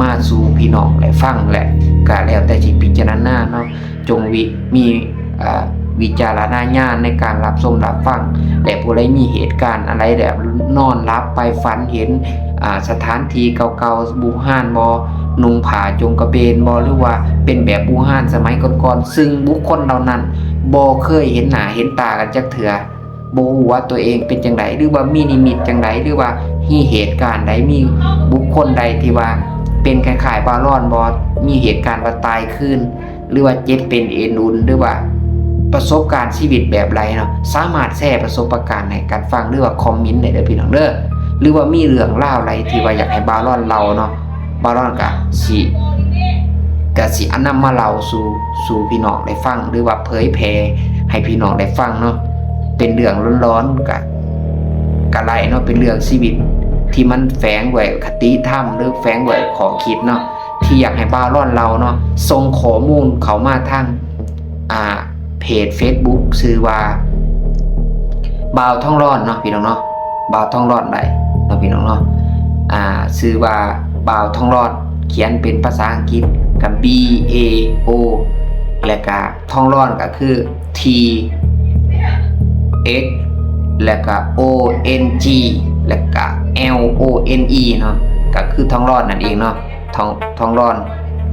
ມາສູ່ພີ່ນ້ອງໄດ້ຟັງ ແລະກະແລ້ວແຕ່ຊິພິຈາລະນາເນາະ. ຈົ່ງວິ- ມີ ເອີ ວິຈາລະນະຍານໃນການຮັບຊົມຮັບຟັງ ແລະຜູ້ໃດມີເຫດການອັນໃດແບບນອນຫຼັບໄປຝັນເຫັນ ອາ ສະຖານທີ່ເກົ່າໆ ບູຮານບໍ ນຸ່ງຜ້າຈົງກະເບນບໍ ຫຼືວ່າເປັນແບບບູຮານສະໄໝກ່ອນໆ ຊຶ່ງບຸກຄົນເຫຼົ່ານັ້ນບໍ່ເຄີຍເຫັນໜ້າເຫັນຕາກັນຈັກເທື່ອ ບໍ່ຮູ້ວ່າຕົວເອງເປັນຈັ່ງໃດ ຫຼືວ່າມີນິມິດຈັ່ງໃດ ຫຼືວ່າມີເຫດການໃດ ມີບຸກຄົນໃດທີ່ວ່າເປັນຄ້າຍໆບ່າວລອນບໍ່ ມີເຫດການວ່າຕາຍຄືນ ຫຼືວ່າເຈັບເປັນເອັນອຸ່ນ ຫຼືວ່າປະສົບການຊີວິດແບບໃດເນາະ ສາມາດແຊປະສົບປະການໃຫ້ກັນຟັງ ຫຼືວ່າຄອມເມັນໄດ້ເດີພີ່ນ້ອງເດີ. ຫຼືວ່າມີເລື່ອງລາວໃດທີ່ວ່າຢາກໃຫ້ບ່າວລອນເລົ່າເນາະ ບ່າວລອນກະຊິ ກະຊິເອົານຳມາເລົ່າສູ່ ສູ່ພີ່ນ້ອງໄດ້ຟັງ ຫຼືວ່າເຜີຍແຜ່ໃຫ້ພີ່ນ້ອງໄດ້ຟັງເນາະ. ເປັນເລື່ອງຫຼອນໆ ກະ ກະໄດ້ເນາະ ເປັນເລື່ອງຊີວິດທີ່ມັນແຝງດ້ວຍຄະຕິທຳ ຫຼືແຝງດ້ວຍຂໍ້ຄິດເນາະ ທີ່ຢາກໃຫ້ບ່າວລອນເລົ່າເນາະ. ສົ່ງຂໍ້ມູນເຂົ້າມາທາງ ອ່າ ເພຈເຟສບຸກ ຊື່ວ່າ ບ່າວທອງລອນເນາະ ພີ່ນ້ອງເນາະ ບ່າວທອງລອນໄດ້ເນາະ ພີ່ນ້ອງເນາະ. ອ່າ ຊື່ວ່າ ບ່າວທອງລອນ ຂຽນເປັນພາສາອັງກິດ ກໍ B A O ແລ້ວກະທອງລອນກໍຄື T H ແລ້ວກະ O N G ແລ້ວກະ L O N E ເນາະ ກໍຄືທອງລອນນັ້ນເອງເນາະ. ທອງ ທອງລອນ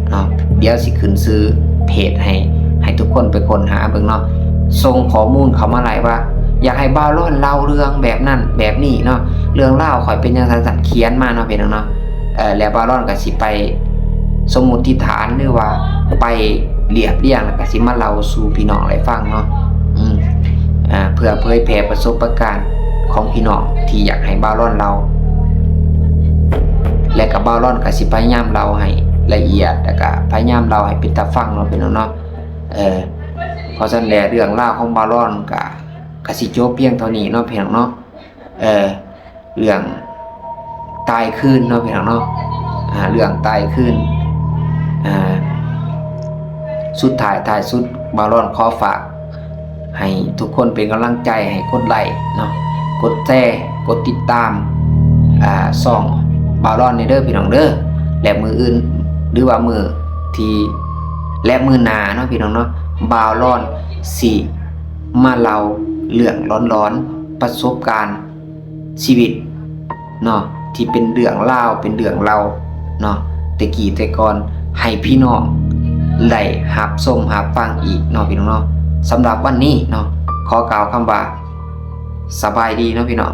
ເນາະ ດຽວຊິຂຶ້ນຊື່ເພຈໃຫ້ ໃຫ້ທຸກຄົນໄປຄົ້ນຫາເບິ່ງເນາະ. ສົ່ງຂໍ້ມູນເຂົ້າມາໄດ້ວ່າ ຢາກໃຫ້ບ່າວລອນເລົ່າເລື່ອງແບບນັ້ນແບບນີ້ເນາະ ເລື່ອງລາວຂ້ອຍເປັນຈັ່ງຊັ້ນ ຂຽນມາເນາະ ພີ່ນ້ອງເນາະ. ເອີ ແລ້ວບ່າວລອນກໍຊິໄປສົມມຸດຖານ ຫຼືວ່າໄປລຽບລຽງ ແລ້ວກໍຊິມາເລົ່າສູ່ພີ່ນ້ອງໄດ້ຟັງເນາະ. ອືມ ອ່າ ເພື່ອເຜີຍແຜ່ປະສົບປະການຂອງພີ່ນ້ອງທີ່ຢາກໃຫ້ບ່າວລອນເລົ່າ ແລະກະບ່າວລອນກະຊິພະຍາຍາມເລົ່າໃຫ້ລະອຽດ ແລະກະພະຍາຍາມເລົ່າໃຫ້ເປັນຕາຟັງເນາະ ພີ່ນ້ອງເນາະ. ເອີ ເພາະສະນັ້ນແຫຼະ ເລື່ອງລາວຂອງບ່າວລອນກະ ກະຊິຈົບພຽງເທົ່ານີ້ເນາະ ພີ່ນ້ອງເນາະ. ເອີ ເລື່ອງຕາຍຄືນເນາະ ພີ່ນ້ອງເນາະ ອ່າ ເລື່ອງຕາຍຄືນ. ອ່າ ສຸດທ້າຍ ທ້າຍສຸດ ບ່າວລອນຂໍຝາກໃຫ້ທຸກຄົນເປັນກຳລັງໃຈ ໃຫ້ກົດໄລ້ເນາະ ກົດແຊ ກົດຕິດຕາມ ອ່າ ຊ່ອງບ່າວລອນແດ່ເດີ ພີ່ນ້ອງເດີ. ແລະມື້ອື່ນ ຫຼືວ່າມື້ທີ່ ແລະມື້ໜ້າເນາະ ພີ່ນ້ອງເນາະ ບ່າວລອນຊິມາເລົ່າເລື່ອງຫຼອນໆ ປະສົບການ ຊີວິດເນາະ ທີ່ເປັນເລື່ອງລາວ ເປັນເລື່ອງເລົ່າເນາະ ແຕ່ກີ້ແຕ່ກ່ອນ ໃຫ້ພີ່ນ້ອງໄດ້ຮັບຊົມຮັບຟັງອີກເນາະ ພີ່ນ້ອງເນາະ. ສຳລັບວັນນີ້ເນາະ ຂໍກ່າວຄຳວ່າ ສະບາຍດີເນາະ ພີ່ນ້ອງ.